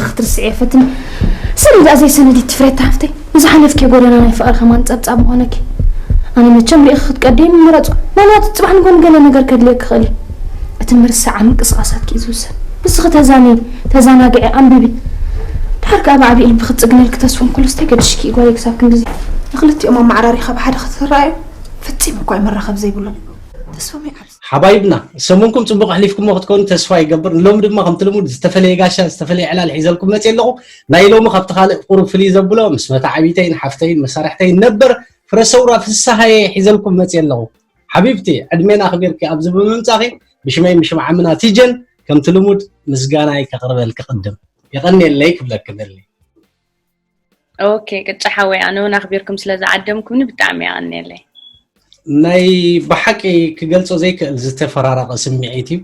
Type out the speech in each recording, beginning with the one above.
ክትርስዕ የፈትን። ሰኒ ደኣ ዘይሰነድ ትፍሬታ ሃፍተይ። ንዝሓለፍኪ ጎደና ናይ ፍቕሪ ከማን ጸብጻብ ምኾነኪ። ኣነ መቸም ርኢኺ ክትቀድይ ምመረጽኩ። ምኽንያቱ ጽባሕ ንጎኒ ገለ ነገር ከድልየኪ ክኽእል እዩ። እቲ ምርሳዕ ኣብ ምንቅስቓሳትኪ እዩ ዝውሰን። ንስኺ ተዛነዪ፣ ተዘናግዒ፣ ኣንብቢ። ድሓር ከኣ ብዓቢኡ ልቢ ክትጽግነልኪ ተስፉ እንከሎስ እንታይ ገድሽኪ እዩ ጓለይ ክሳብ ክንድዚ? ንኽልቲኦም ኣመዓራሪኻ ብሓደ ክትረኣዮም ፈጺሙ እኳ እዩ መራኸቢ ዘይብሎም። ተስፎም ይዓርስ። ሓባይብና፣ ሰሙንኩም ጽቡቕ ኣሕሊፍኩሞ ክትኮኑ ተስፋ ይገብር። ንሎሚ ድማ ከምቲ ልሙድ ዝተፈለየ ጋሻ፣ ዝተፈለየ ዕላል ሒዘልኩም መጽየ ኣለኹ። ናይ ሎሚ ካብቲ ካልእ ቁሩብ ፍልይ ዘብሎ ምስ መተዓቢተይን ሓፍተይን መሳርሕተይን ነበር ፍረሰውራ ፍስሃየ ሒዘልኩም መጽየ ኣለኹ። ሓቢብቲ፣ ዕድሜና ኣኽቢርኪ ኣብዚ ብምምጻኺ ብሽመይ ምሽም ዓምና ቲጀን ከምቲ ልሙድ ምስጋናይ ከቕርበልኪ ቅድም። የቐንየለይ ክብለኪ ደሊ። ኦኬ ቅጫ ሓወይ፣ ኣነ እውን ኣኽቢርኩም ስለ ዝዓደምኩምኒ ብጣዕሚ የቐንየለይ። ናይ ብሓቂ ክገልጾ ዘይክእል ዝተፈራረቐ ስምዒት እዩ።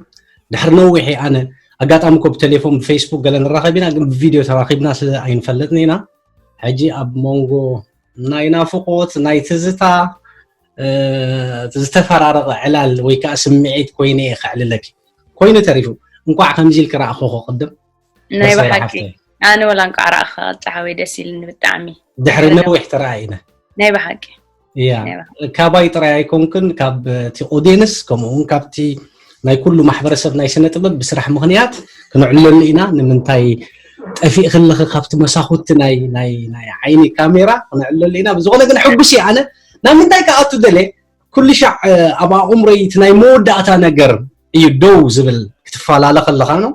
ድሕሪ ነዊሕ ኣነ ኣጋጣሚ እኮ ብቴሌፎን ብፌስቡክ ገለ ንራኸብ ኢና፣ ግን ብቪድዮ ተራኺብና ስለ ኣይንፈልጥን ኢና። ሕጂ ኣብ መንጎ ናይ ናፍቆት ናይ ትዝታ ዝተፈራረቐ ዕላል ወይ ከዓ ስምዒት ኮይነ እየ ከዕልለኪ። ኮይኑ ተሪፉ እንቋዕ ከምዚ ኢልኪ ረኣኹኹ ቅድም። ናይ ብሓቂ ኣነ ወላ እንቋዕ ረኣኻ ጸሓወይ ደስ ኢልኒ ብጣዕሚ። ድሕሪ ነዊሕ ተረኣኢና። ናይ ብሓቂ እያ ካባይ ጥራይ ኣይኮንክን፣ ካብ እቲ ኦዲየንስ ከምኡ እውን ካብቲ ናይ ኩሉ ማሕበረሰብ ናይ ስነ ጥበብ ብስራሕ ምኽንያት ክንዕለሉ ኢና። ንምንታይ ጠፊእክለኺ ካብቲ መሳኹቲ ናይ ናይ ናይ ዓይኒ ካሜራ ክንዕለሉ ኢና። ብዝኾነ ግን ሕጉስ እየ ኣነ። ናብ ምንታይ ክኣቱ ደለ ኩሉ ሻዕ ኣብ ኣእምሮይ እቲ ናይ መወዳእታ ነገር እዩ ደው ዝብል ክትፈላለ ከለኻ ነው።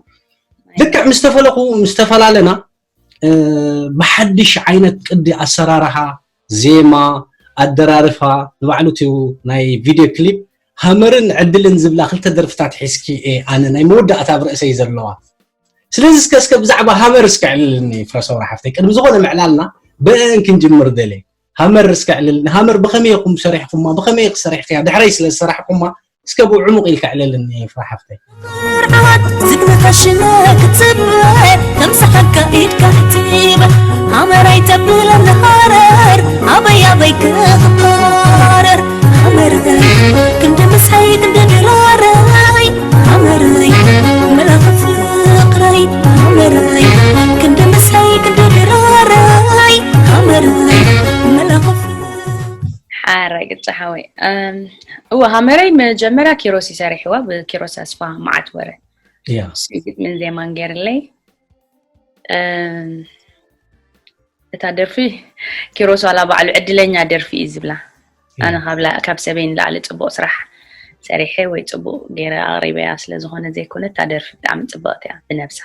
ልክዕ ምስ ተፈለኹ ምስ ተፈላለና ብሓድሽ ዓይነት ቅዲ ኣሰራርሓ ዜማ ኣደራርፋ ንባዕሉ እቲ ናይ ቪድዮ ክሊፕ ሃመርን ዕድልን ዝብላ ክልተ ደርፍታት ሒዝኪ እየ ኣነ ናይ መወዳእታ ኣብ ርእሰይ ዘለዋ። ስለዚ እስከ እስከ ብዛዕባ ሃመር እስከ ዕልልኒ ፍረሰውራ ሓፍተይ ቅድሚ ዝኾነ ምዕላልና ብአን ክንጅምር ደለ ሃመር እስከ ዕልልኒ ሃመር ብኸመይ ኢኹም ሰሪሕኩማ ብኸመይ ኢኺ ሰሪሕክያ ድሕረይ ስለ ዝሰራሕኩማ እስከ ብዕሙቕ ኢልካ ዕለልኒ ፍረ ሓፍተይ። ዓወት ዝግብታ ሽመ ክትስበ ከም ሰሓካ ኢድካ ክትበ ሃመራይ ተብለኒ ሃረር ኣበይ ኣበይ ክቕረር ሃመረይ ክንዲ ምስሐይ ክንዲ ድራረይ ሃመረይ መላኺ ፍቕረይ ሃመረይ ክንዲ ምስሐይ ክንዲ ድራረይ ሃመረይ መላኺ ሓረ ቅጫ ሓወይ እወ ሃመረይ መጀመርያ ኪሮስ ይሰሪሕዋ ብኪሮስ ኣስፋ መዓት ወረ እያ ግጥምን ዜማን ገይርለይ እታ ደርፊ ኪሮስ ዋላ ባዕሉ ዕድለኛ ደርፊ እዩ ዝብላ ኣነ ካብ ሰበይ ንላዕሊ ፅቡቅ ስራሕ ሰሪሐ ወይ ፅቡቅ ገይረ ኣቅሪበያ ስለዝኮነ ዘይኮነ እታ ደርፊ ብጣዕሚ ፅብቅቲ እያ ብነብሳ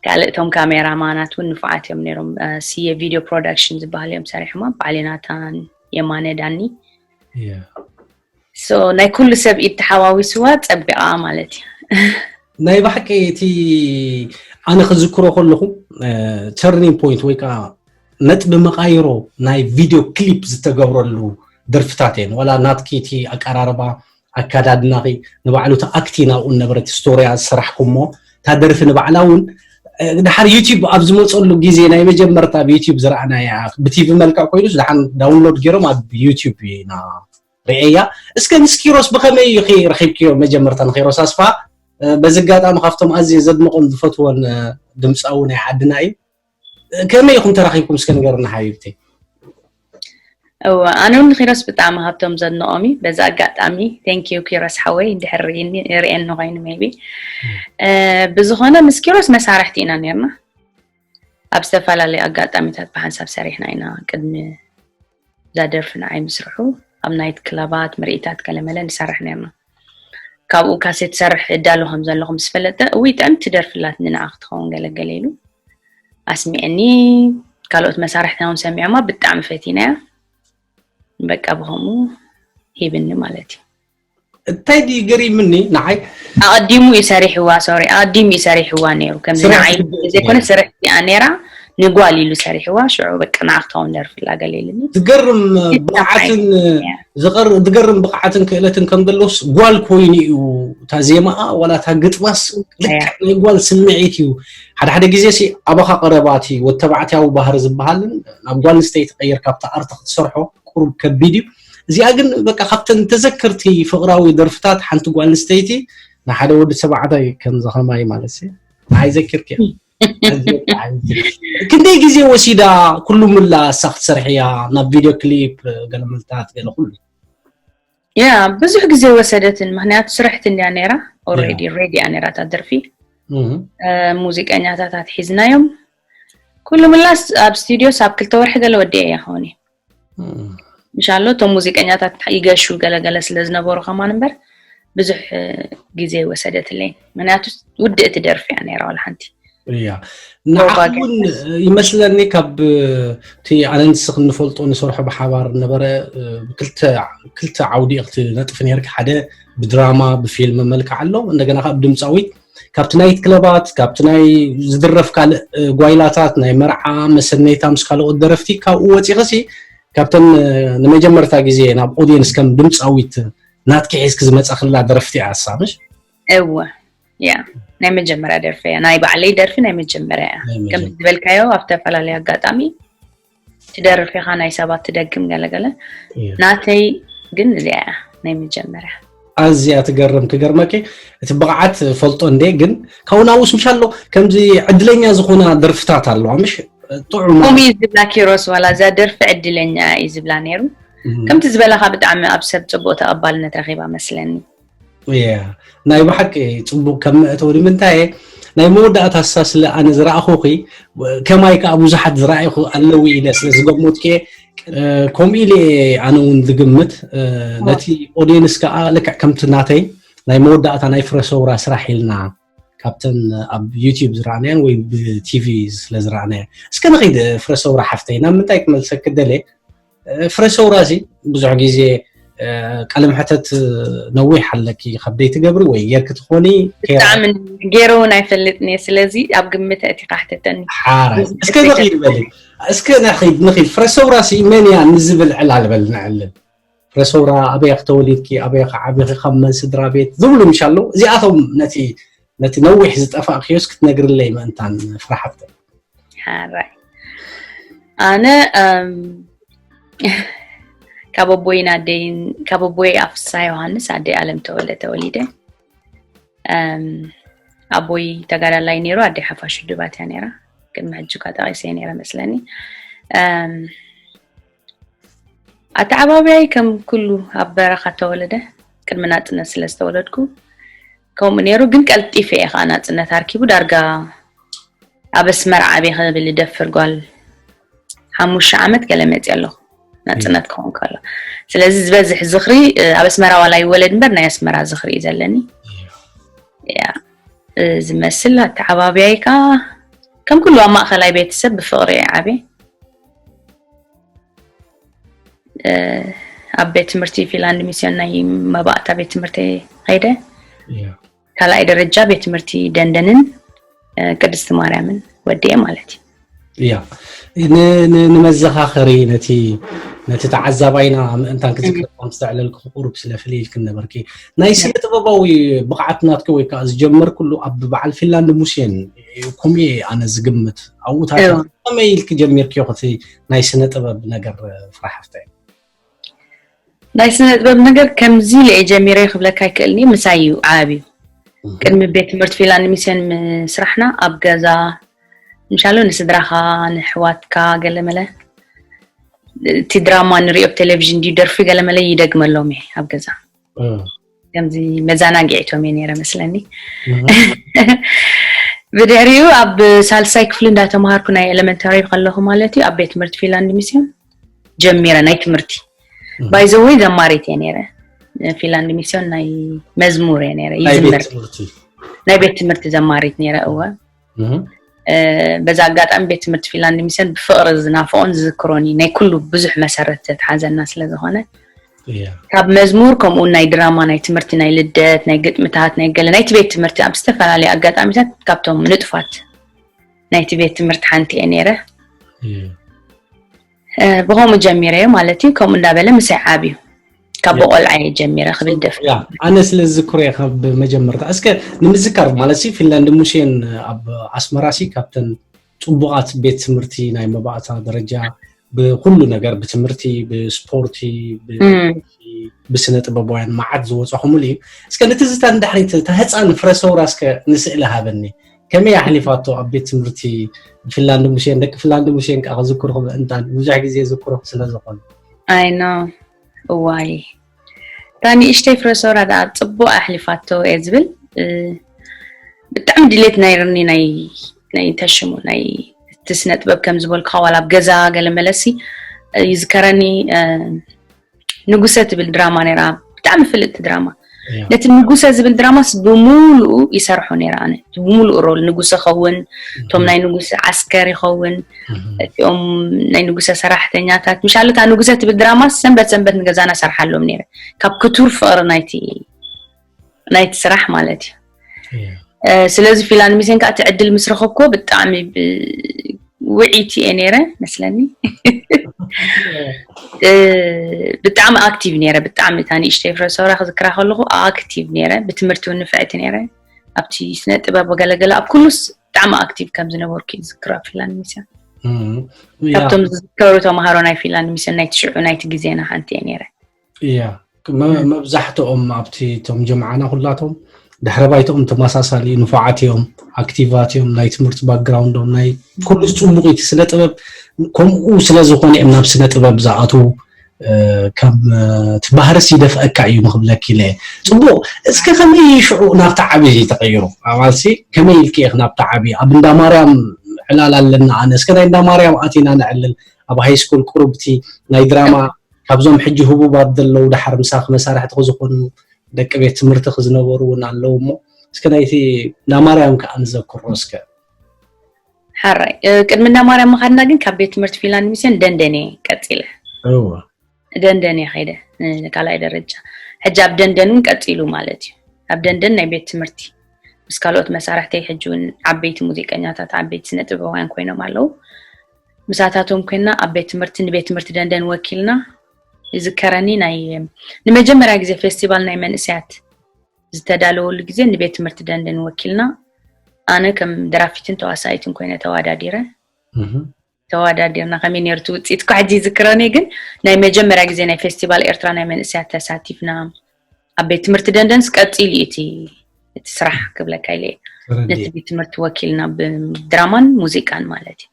ካልእ እቶም ካሜራ ማናት እውን ንፉዓት እዮም ነይሮም ስየ ቪድዮ ፕሮዳክሽን ዝበሃል እዮም ሰሪሖማ በዓል ዮናታን የማነ ዳኒ so ናይ ኩሉ ሰብ ኢድ ተሓዋዊስዋ ፀቢቓ ማለት እዩ ናይ ብሓቂ እቲ ኣነ ክዝክሮ ከለኹ turning point ወይ ከዓ ነጥቢ መቃይሮ ናይ ቪድዮ ክሊፕ ዝተገብረሉ ደርፍታት እየን ዋላ ናትኪ እቲ ኣቀራርባ ኣካዳድናኺ ንባዕሉ እቲ ኣክቲ ናብኡ ነበረ እቲ ስቶርያ ዝሰራሕኩሞ እታ ደርፊ ንባዕላ እውን ድሓር ዩቲብ ኣብ ዝመፀሉ ግዜ ናይ መጀመርታ ኣብ ዩቲብ ዝረኣናያ ብቲቪ መልክዕ ኮይኑስ ድሓን ዳውንሎድ ገይሮም ኣብ ዩቲብ ኢና ርእየያ እስከ ምስ ኪሮስ ብኸመይ ኢኺ ረኺብክዮ መጀመርታ ንኪሮስ ኣስፋ በዚ ኣጋጣሚ ካብቶም ኣዝየ ዘድንቖን ዝፈትዎን ድምፃዊ ናይ ዓድና እዩ ከመይ ኢኹም ተራኺብኩም እስከ ንገርና ሓቢብተይ እወ ኣነ እውን ንኪሮስ ብጣዕሚ ካብቶም ዘድንቖም እዩ በዚ ኣጋጣሚ thank you ኪሮስ ሓወይ እንድሕር ርእየኒ ርእየኒ ኮይኑ maybe ብዝኾነ ምስ ኪሮስ መሳርሕቲ ኢና ነርና ኣብ ዝተፈላለዩ ኣጋጣሚታት ብሓንሳብ ሰሪሕና ኢና ቅድሚ እዛ ደርፊ ንዓይ ምስርሑ ኣብ ናይት ክለባት ምርኢታት ገለመለ ንሰርሕ ነርና ካብኡ ካሴት ሰርሕ እዳሎ ከም ዘለኹ ምስ ፈለጠ እውይ ጥዕምቲ ደርፊ ኣላትኒ ንዓ ክትኸውን ገለገለ ኢሉ ኣስሚዐኒ ካልኦት መሳርሕትና እውን ሰሚዖማ ብጣዕሚ ፈቲናያ በቃ ብኸምኡ ሂብኒ ማለት እዩ እንታይ ድዩ ገሪምኒ ንዓይ ኣቐዲሙ እዩ ሰሪሕዋ ሶሪ ኣቐዲሙ እዩ ሰሪሕዋ ነይሩ ከምዚ ንዓይ ዘይኮነ ስርሕ እዚኣ ነይራ ንጓል ኢሉ ሰሪሕዋ ሽዑ በቃ ንዓ ክትኸውን ደርፊ ኣላ ገለ ኢሉኒ ዝገርም ብቕዓትን ዝገርም ብቕዓትን ክእለትን ከም ዘለውስ ጓል ኮይኑ እዩ እታ ዜማኣ ዋላ እታ ግጥማስ ልክዕ ናይ ጓል ስምዒት እዩ ሓደ ሓደ ግዜ ሲ ኣባኻ ቀረባ እቲ ወተባዕትያዊ ባህሪ ዝበሃልን ናብ ጓል ኣንስተይቲ ቀይርካ ኣብቲ ኣርቲ ክትሰርሖ ቁሩብ ከቢድ እዩ እዚኣ ግን በቃ ካብተን ተዘከርቲ ፍቕራዊ ደርፍታት ሓንቲ ጓል ኣንስተይቲ ንሓደ ወዲ ተባዕታይ ከምዚ ከማይ ማለት ሲ ንዓይ ዘኪርኪ ኣዝዩ ብጣዕሚ። ክንደይ ግዜ ወሲዳ ኩሉ ምላ እሳ ክትሰርሕያ ናብ ቪድዮ ክሊፕ፣ ገለ ምልታት፣ ገለ ኩሉ? ያ ብዙሕ ግዜ ወሰደትን፣ ምክንያቱ ስርሕቲ እንድያ ነይራ። ኦልሬዲ ሬዲ እያ ነይራ እታ ደርፊ። እህ። እ፣ ሙዚቀኛታት ኣትሒዝናዮም። ኩሉ ምላስ ኣብ ስቱዲዮ ሳብ ክልተ ወርሒ ገለ ወዲኤ እያ ኸውን። እህ። ምሻሎ እቶም ሙዚቀኛታት ይገሹ ገለገለ ስለ ዝነበሩ ከማን እምበር ብዙሕ እ፣ ግዜ ወሰደትለይ። ምክንያቱ ውድእቲ ደርፊ እያ ነይራ ዋላ ሓንቲ። እያ። ንዓኺ እውን ይመስለኒ ካብ እቲ ኣነ ንስኺ እንፈልጦ ንሰርሖ ብሓባር ነበረ፣ እ፣ ክልተ ክልተ ዓውዲ ኢኺ ትነጥፊ ነርኪ። ሓደ ብድራማ ብፊልም መልክዕ ኣሎ፣ እንደገና ካብ ድምፃዊት ካብቲ ናይት ክለባት፣ ካብቲ ናይ ዝድረፍ ካልእ፣ እ፣ ጓይላታት፣ ናይ መርዓ መሰነይታ ምስ ካልኦት ደረፍቲ ካብኡ ወፂኺ ሲ ካብተን፣ እ፣ ንመጀመርታ ግዜ ናብ ኦድየንስ ከም ድምፃዊት ናትኪ ሒዝኪ ዝመፃኽላ ደረፍቲ እያ እሳ፣ ምሽ? እወ ያ ናይ መጀመርያ ደርፊ እያ፣ ናይ ባዕለይ ደርፊ ናይ መጀመርያ እያ። ናይ ከም መጀመርያ። ዝበልካዮ ኣብ ተፈላለየ ኣጋጣሚ ትደርፍ ኢኻ፣ ናይ ሰባት ትደግም ገለገለ። እያ። ናተይ ግን እዚኣ እያ ናይ መጀመርያ። ኣዝያ ትገርም። ክገርመኪ እቲ ብቕዓት ፈልጦ እንዴ፣ ግን ካብኡ ናብኡስ ምሽ ኣሎ ከምዚ ዕድለኛ ዝኾና ደርፍታት ኣለዋ፣ ምሽ? ጥዑም ከምኡ እዩ ዝብላ ኪሮስ፣ ዋላ እዛ ደርፊ ዕድለኛ እዩ ዝብላ ነይሩ። እም። ከምቲ ዝበላኻ ብጣዕሚ ኣብ ሰብ ፅቡቅ ተቐባልነት ረኺባ መስለኒ። ያ ናይ ብሓቂ ጽቡቅ ከም መእተዊ ንምንታይ ናይ መወዳእታ ሳ ስለ ኣነ ዝረኣኹኺ ከማይ ከዓ ብዙሓት ዝረኣኹ ኣለዉ ኢለ ስለ ዝገመትኩ እየ። እ፣ ከምኡ ኢለ እየ ኣነ እውን ዝግምት። እ፣ ነቲ ኦድየንስ ከዓ ልክዕ ከምቲ ናተይ ናይ መወዳእታ ናይ ፍረ ሰውራ ስራሕ ኢልና ካብተን ኣብ ዩቲዩብ ዝረኣናየን ወይ ብቲቪ ስለ ዝረኣናየን። እስከ ንኺድ ፍረ ሰውራ ሓፍተይ፣ ናብ ምንታይ ክመልሰኪ ደልየ? እ፣ ፍረ ሰውራ እዚ ብዙሕ ግዜ፣ እ፣ ቃለ መሕተት ነዊሕ ኣለኪ ካብ ደይትገብሪ ወይ ጌርኪ ትኾኒ? ብጣዕሚ ገይረ እውን ኣይፈልጥን እየ። ስለዚ ኣብ ግምት ኣእቲኻ ሕተተኒ። ሓራይ። እስከ ንኺድ በሊ። እስከ ንኺድ፣ ንኺድ። ፍረ ሰውራ ሲ መን እያ ንዝብል ዕላል በል ነዕልል። ፍረ ሰውራ ኣበይ ኢኺ ተወሊድኪ? ኣበይ ኢኺ ዓቢኺ? ካብ መን ስድራ ቤት? ዝብሉ ምሽ ኣለዉ። እዚኣቶም ነቲ፣ ነቲ ነዊሕ ዝጠፋእክዮስ ክትነግርለይ ምእንታን ፍረ ሓፍተይ። ሓራይ። ኣነ፣ እም፣ ካብ ኣቦይን ኣደይን፣ ካብ ኣቦይ ኣብ ፍስሃ ዮሃንስ፣ ኣደይ ኣለም ተወልደ ተወሊደ። እም፣ ኣቦይ ተጋዳላይ ነይሩ፣ ኣደይ ሓፋሽ ውድባት እያ ነይራ። ቅድሚ ሕጂ እኳ ጠቒሰ ነይረ መስለኒ። እም፣ ኣተዓባብያይ ከም ኩሉ ኣብ በረኻ ተወለደ፣ ቅድሚ ናጽነት ስለ ዝተወለድኩ ከምኡ ነይሩ። ግን ቀልጢፈ እየ ኸዓ ናጽነት ኣርኪቡ፣ ዳርጋ ኣብ ኣስመራ ዓብየ ክብል እደፍር ጓል ሓሙሽተ ዓመት ገለ መፅእ ኣለኹ፣ ናፅነት ክኸውን ከሎ። ስለዚ ዝበዝሕ ዝኽሪ፣ እ፣ ኣብ ኣስመራ ዋላ ይወለድ እምበር ናይ ኣስመራ ዝኽሪ እዩ ዘለኒ። ያ፣ እ፣ ዝመስል ኣተዓባብያይ ከዓ ከም ኩሉ ኣብ ማእኸላይ ቤተሰብ ብፍቕሪ እየ ዓብየ። እ፣ ኣብ ቤት ትምህርቲ ፊንላንድ ሚስዮን ናይ መባእታ ቤት ትምህርቲ ከይደ። ያ። ካልኣይ ደረጃ ቤት ትምህርቲ ደንደንን፣ እ፣ ቅድስቲ ማርያምን ወዲኤ ማለት እዩ። ያ። ን-፣ ን-፣ ንመዘኻኸሪ ነቲ፣ ነቲ ተዓዛባይና ምእንታን ክዝክር ከም ዝተዕለልኩ ቁሩብ ስለ ፍልይ ኢልክን ነበርኪ። ናይ ስነ ጥበባዊ ብቕዓት ናትኪ ወይ ከዓ ዝጀመርክሉ ኣብ በዓል ፊንላንድ ሙሴን ከምኡ እየ ኣነ ዝግምት። ኣብኡ ታሪኽ እዎ። ከመይ ኢልኪ ጀሚርክዮ እቲ ናይ ስነ ጥበብ ነገር ፍረ ሓፍተይ? ናይ ስነ ጥበብ ነገር ከምዚ ኢለ እየ ጀሚረ ክብለካ ኣይክእልን እየ፣ ምሳይ እዩ ዓብዩ። እህ። ቅድሚ ቤት ትምህርቲ ፊንላንድ ሚስዮን ምስራሕና ኣብ ገዛ ምሻሎ ንስድራኻ፣ ንሕዋትካ፣ ገለመለ እቲ ድራማ ንሪኦ ብ ቴሌቪዥን ድዩ ደርፊ ገለመለ ይደግመሎም እየ ኣብ ገዛ። እህ። ከምዚ መዘናግዒቶም እየ ነይረ መስለኒ። እህ። ብድሕሪኡ ኣብ ሳልሳይ ክፍሊ እንዳተምሃርኩ ናይ ኤሌመንታሪ ከለኹ ማለት እዩ ኣብ ቤት ትምህርቲ ፊንላንድ ሚስዮን ጀሚረ ናይ ትምህርቲ። እህ። ባይ ዘ ወይ ዘማሪት እየ ነይረ። ፊንላንድ ሚስዮን ናይ መዝሙር እየ ነይረ፣ ናይ ቤት ይዝምር። ትምህርቲ። ናይ ቤት ትምህርቲ ዘማሪት ነይረ፣ እወ። እህ። እ፣ በዛ ኣጋጣሚ ቤት ትምህርቲ ፊንላንድ ሚስዮን ብፍቕሪ ዝናፍቖን ዝዝክሮን እዩ። ናይ ኩሉ ብዙሕ መሰረት ዘትሓዘና ስለ ዝኾነ። እያ። ካብ መዝሙር፣ ከምኡ ናይ ድራማ፣ ናይ ትምህርቲ፣ ናይ ልደት፣ ናይ ግጥምታት፣ ናይ ገለ ናይቲ ቤት ትምህርቲ ኣብ ዝተፈላለዩ ኣጋጣሚታት ካብቶም ንጡፋት ናይቲ ቤት ትምህርቲ ሓንቲ እየ ነይረ። እያ። እ፣ ብኸምኡ ጀሚረ እየ ማለት እዩ። ከምኡ እንዳበለ ምሳይ ዓብዩ። ካብ ያ። ቆልዓ እየ ጀሚረ ክብል ደፍር። ያ፣ ኣነ ስለ ዝዝክሮ እየ ካብ መጀመርታ። እስከ ንምዝካር ማለት ሲ ፊንላንድ ሙሴን ኣብ ኣስመራ ሲ ካብተን ጽቡቓት ቤት ትምህርቲ ናይ መባእታ ደረጃ ብኩሉ ነገር፣ ብትምህርቲ፣ ብስፖርቲ፣ ብ-፣ እም። ብስነ ጥበባውያን መዓት ዝወጻኹምሉ እዩ። እስከ ንትዝታ ንድሕሪት፣ እታ ህጻን ፍረ ሰውራ እስከ ንስእሊ ሃበኒ። ከመይ ኣሕሊፋቶ ኣብ ቤት ትምህርቲ? ፊንላንድ ሙሴን፣ ደቂ ፊንላንድ ሙሴን ከዓ ክዝክርኹ ምእንታን ብዙሕ ግዜ ዝክርኹ ስለ ዝኾኑ። I know። እዋይ፣ እታ ንእሽተይ ፍረሶራ ደኣ ጽቡቕ ኣሕሊፋቶ እየ ዝብል። ብጣዕሚ ድሌት ናይ ርኒ ናይ ናይ ተሽሙ ናይ እቲ ስነ ጥበብ ከም ዝበልኩኻ ዋላ ኣብ ገዛ ገለ መለሲ ይዝከረኒ። ንጉሰ ትብል ድራማ ነይራ፣ ብጣዕሚ ፍልጥቲ ድራማ። ነቲ ንጉሰ ዝብል ድራማስ ብምሉኡ ይሰርሖ ነይረ ኣነ፣ ብምሉኡ ሮል ንጉሰ ኸውን፣ እቶም ናይ ንጉሰ ዓስከር ይኸውን፣ እቲኦም ናይ ንጉሰ ሰራሕተኛታት። ምሻሉ እታ ንጉሰ ትብል ድራማስ ሰንበት ሰንበት ንገዛና ሰርሓሎም ነይረ፣ ካብ ክቱር ፍቕሪ ናይቲ ናይቲ ስራሕ ማለት እዩ። ስለዚ ፊላን ሚሴን ከዓ እቲ ዕድል ምስ ረኸብኩዎ ብጣዕሚ ውዒቲ እየ ነይረ መስለኒ። ብጣዕሚ ኣክቲቭ ነይረ፣ ብጣዕሚ እታ ንእሽተይ ፍረሶራ ክዝክራ ከለኹ ኣክቲቭ ነይረ። ብትምህርቲ እውን ንፍዕቲ ነይረ። ኣብቲ ስነ ጥበብ ገለገለ ኣብ ኩሉስ ብጣዕሚ ኣክቲቭ ከም ዝነበርኩ እዩ ዝዝክሮ ኣብ ፊላን ሚስዮን። ካብቶም ዝዝከሩ ተምሃሮ ናይ ፊላን ሚስዮን ናይቲ ሽዑ ናይቲ ግዜና ሓንቲ እየ ነይረ። እያ መብዛሕትኦም ኣብቲ እቶም ጀምዓና ኩላቶም ድሕረ ባይትኦም ተመሳሳሊ ንፉዓት እዮም፣ ኣክቲቫት እዮም፣ ናይ ትምህርቲ ባክግራውንዶም ናይ ኩሉ ጽቡቕ እቲ ስነ ጥበብ ከምኡ ስለ ዝኾነ እዮም ናብ ስነ ጥበብ ዝኣትዉ። ከም እቲ ባህርስ ይደፍአካ እዩ ንክብለኪ ኢለ። ጽቡቕ። እስከ ከመይ ሽዑ ናብቲ ዓቢ ተቐይሩ? ኣባልሲ ከመይ ኢልኪ ኢኽ ናብቲ ዓቢ? ኣብ እንዳ ማርያም ዕላል ኣለና ኣነ። እስከ ናይ እንዳ ማርያም ኣቲና ነዕልል። ኣብ ሃይ ስኩል ቁሩብቲ ናይ ድራማ ካብዞም ሕጂ ህቡባት ዘለዉ ደሓር ምሳኺ መሳርሕቲ ክዝኾኑ ደቂ ቤት ትምህርትኺ ዝነበሩ እውን ኣለዉ እሞ እስከ ናይቲ እንዳ ማርያም ከዓ ንዘክሮ እስከ። ሓራይ ቅድሚ እንዳ ማርያም ምኻድና ግን ካብ ቤት ትምህርቲ ፊንላንድ ሚስዮን ደንደን እየ ቀፂለ። ደንደን እየ ከይደ ካልኣይ ደረጃ። ሕጂ ኣብ ደንደን እውን ቀፂሉ ማለት እዩ። ኣብ ደንደን ናይ ቤት ትምህርቲ ምስ ካልኦት መሳርሕተይ ሕጂ እውን ዓበይቲ ሙዚቀኛታት ዓበይቲ ስነ ጥበባውያን ኮይኖም ኣለዉ። ምሳታቶም ኮይና ኣብ ቤት ትምህርቲ ንቤት ትምህርቲ ደንደን ወኪልና ይዝከረኒ። ናይ ንመጀመርያ ግዜ ፌስቲቫል ናይ መንእሰያት ዝተዳለወሉ ግዜ ንቤት ትምህርቲ ደንደን ወኪልና ኣነ ከም ደራፊትን ተዋሳኢትን ኮይነ ተዋዳዲረ። ተዋዳዲርና ከመይ ነይሩ እቲ ውፅኢት እኳ ሕጂ ይዝክረኒ፣ ግን ናይ መጀመርያ ግዜ ናይ ፌስቲቫል ኤርትራ ናይ መንእሰያት ተሳቲፍና ኣብ ቤት ትምህርቲ ደንደንስ ቀፂሉ እዩ እቲ እቲ ስራሕ ክብለካ ኢለ እየ። ነቲ ቤት ትምህርቲ ወኪልና ብድራማን ሙዚቃን ማለት እዩ።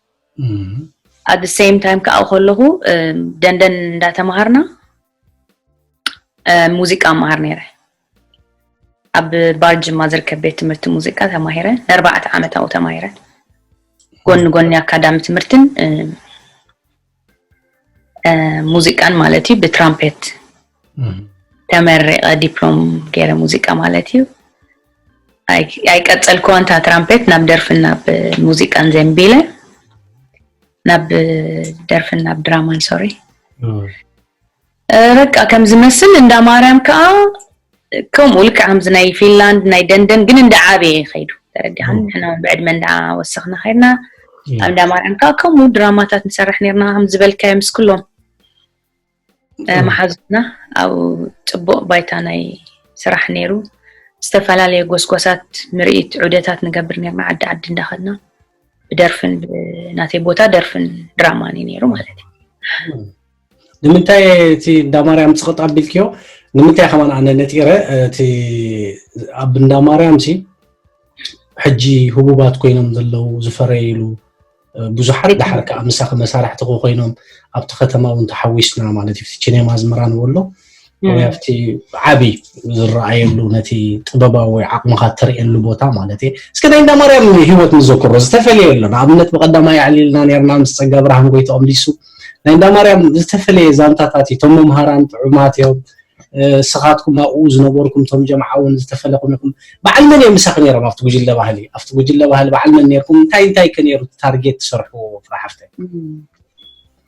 At the same time ከዓ ከለኹ ደንደን እንዳተምሃርና ሙዚቃ እምሃር ነይረ። ኣብ ባርጅማ ዝርከብ ቤት ትምህርቲ ሙዚቃ ተማሂረ፣ ንኣርባዕተ ዓመት ኣብኡ ተማሂረ። ጎኒ ጎኒ ኣካዳሚ ትምህርትን ሙዚቃን ማለት እዩ። ብትራምፔት ተመሪቐ ዲፕሎም ገይረ ሙዚቃ ማለት እዩ። ኣይቀጸልክዋን እታ ትራምፔት ናብ ደርፍን ናብ ሙዚቃን ዘንቢለ ናብ ደርፍን ናብ ድራማን ሶሪ በቃ ከም ዝመስል እንዳ ማርያም ከዓ ከምኡ ልክዕ ከምዚ ናይ ፊንላንድ ናይ ደንደን ግን እንዳ ዓበየ ይኸይዱ ተረዲኻን ንሕና እውን ብዕድመ እንዳ ወሰኽና ኸይድና ኣብ እንዳ ማርያም ከዓ ከምኡ ድራማታት ንሰርሕ ነርና ከም ዝበልካዮ ምስ ኩሎም መሓዙትና ኣብኡ ፅቡቕ ባይታ ናይ ስራሕ ነይሩ። ዝተፈላለየ ጎስጓሳት ምርኢት ዑደታት ንገብር ነርና ዓዲ ዓዲ እንዳኸድና ብደርፍን ናተይ ቦታ ደርፍን ድራማን እዩ ነይሩ ማለት እዩ። ንምንታይ እቲ እንዳ ማርያም ፅቕጥ ኣቢልክዮ? ንምንታይ ከማን ኣነ ነጢረ እቲ ኣብ እንዳ ማርያም ሲ ሕጂ ህቡባት ኮይኖም ዘለዉ ዝፈረይሉ ብዙሓት ደሓር ከዓ ምሳኺ መሳርሕትኺ ኮይኖም ኣብቲ ከተማ እውን ተሓዊስና ማለት እዩ። ሲኔማ ኣዝመራ ንበሎ ወይ ኣብቲ ዓቢ ዝረኣየሉ ነቲ ጥበባዊ ዓቕምኻ እተርእየሉ ቦታ ማለት እየ። እስከ ናይ እንዳ ማርያም ህይወት ንዘክሮ ዝተፈለየ ኣሎ። ንኣብነት ብቐዳማይ ኣዕሊልና ነርና ምስ ጸጋ ብርሃን ጎይትኦም ሊሱ ናይ እንዳ ማርያም ዝተፈለየ ዛንታታት እዩ። እቶም መምሃራን ጥዑማት እዮም። ስኻትኩም ኣብኡ ዝነበርኩም እቶም ጀምዓ እውን ዝተፈለኹም ኢኹም። በዓል መን እዮም ምሳኺ ነይሮም ኣብቲ ጉጅለ ባህሊ? ኣብቲ ጉጅለ ባህሊ በዓል መን ነይርኩም? እንታይ እንታይ ከ ነይሩ ታርጌት ትሰርሕዎ ፍረ ሓፍተይ?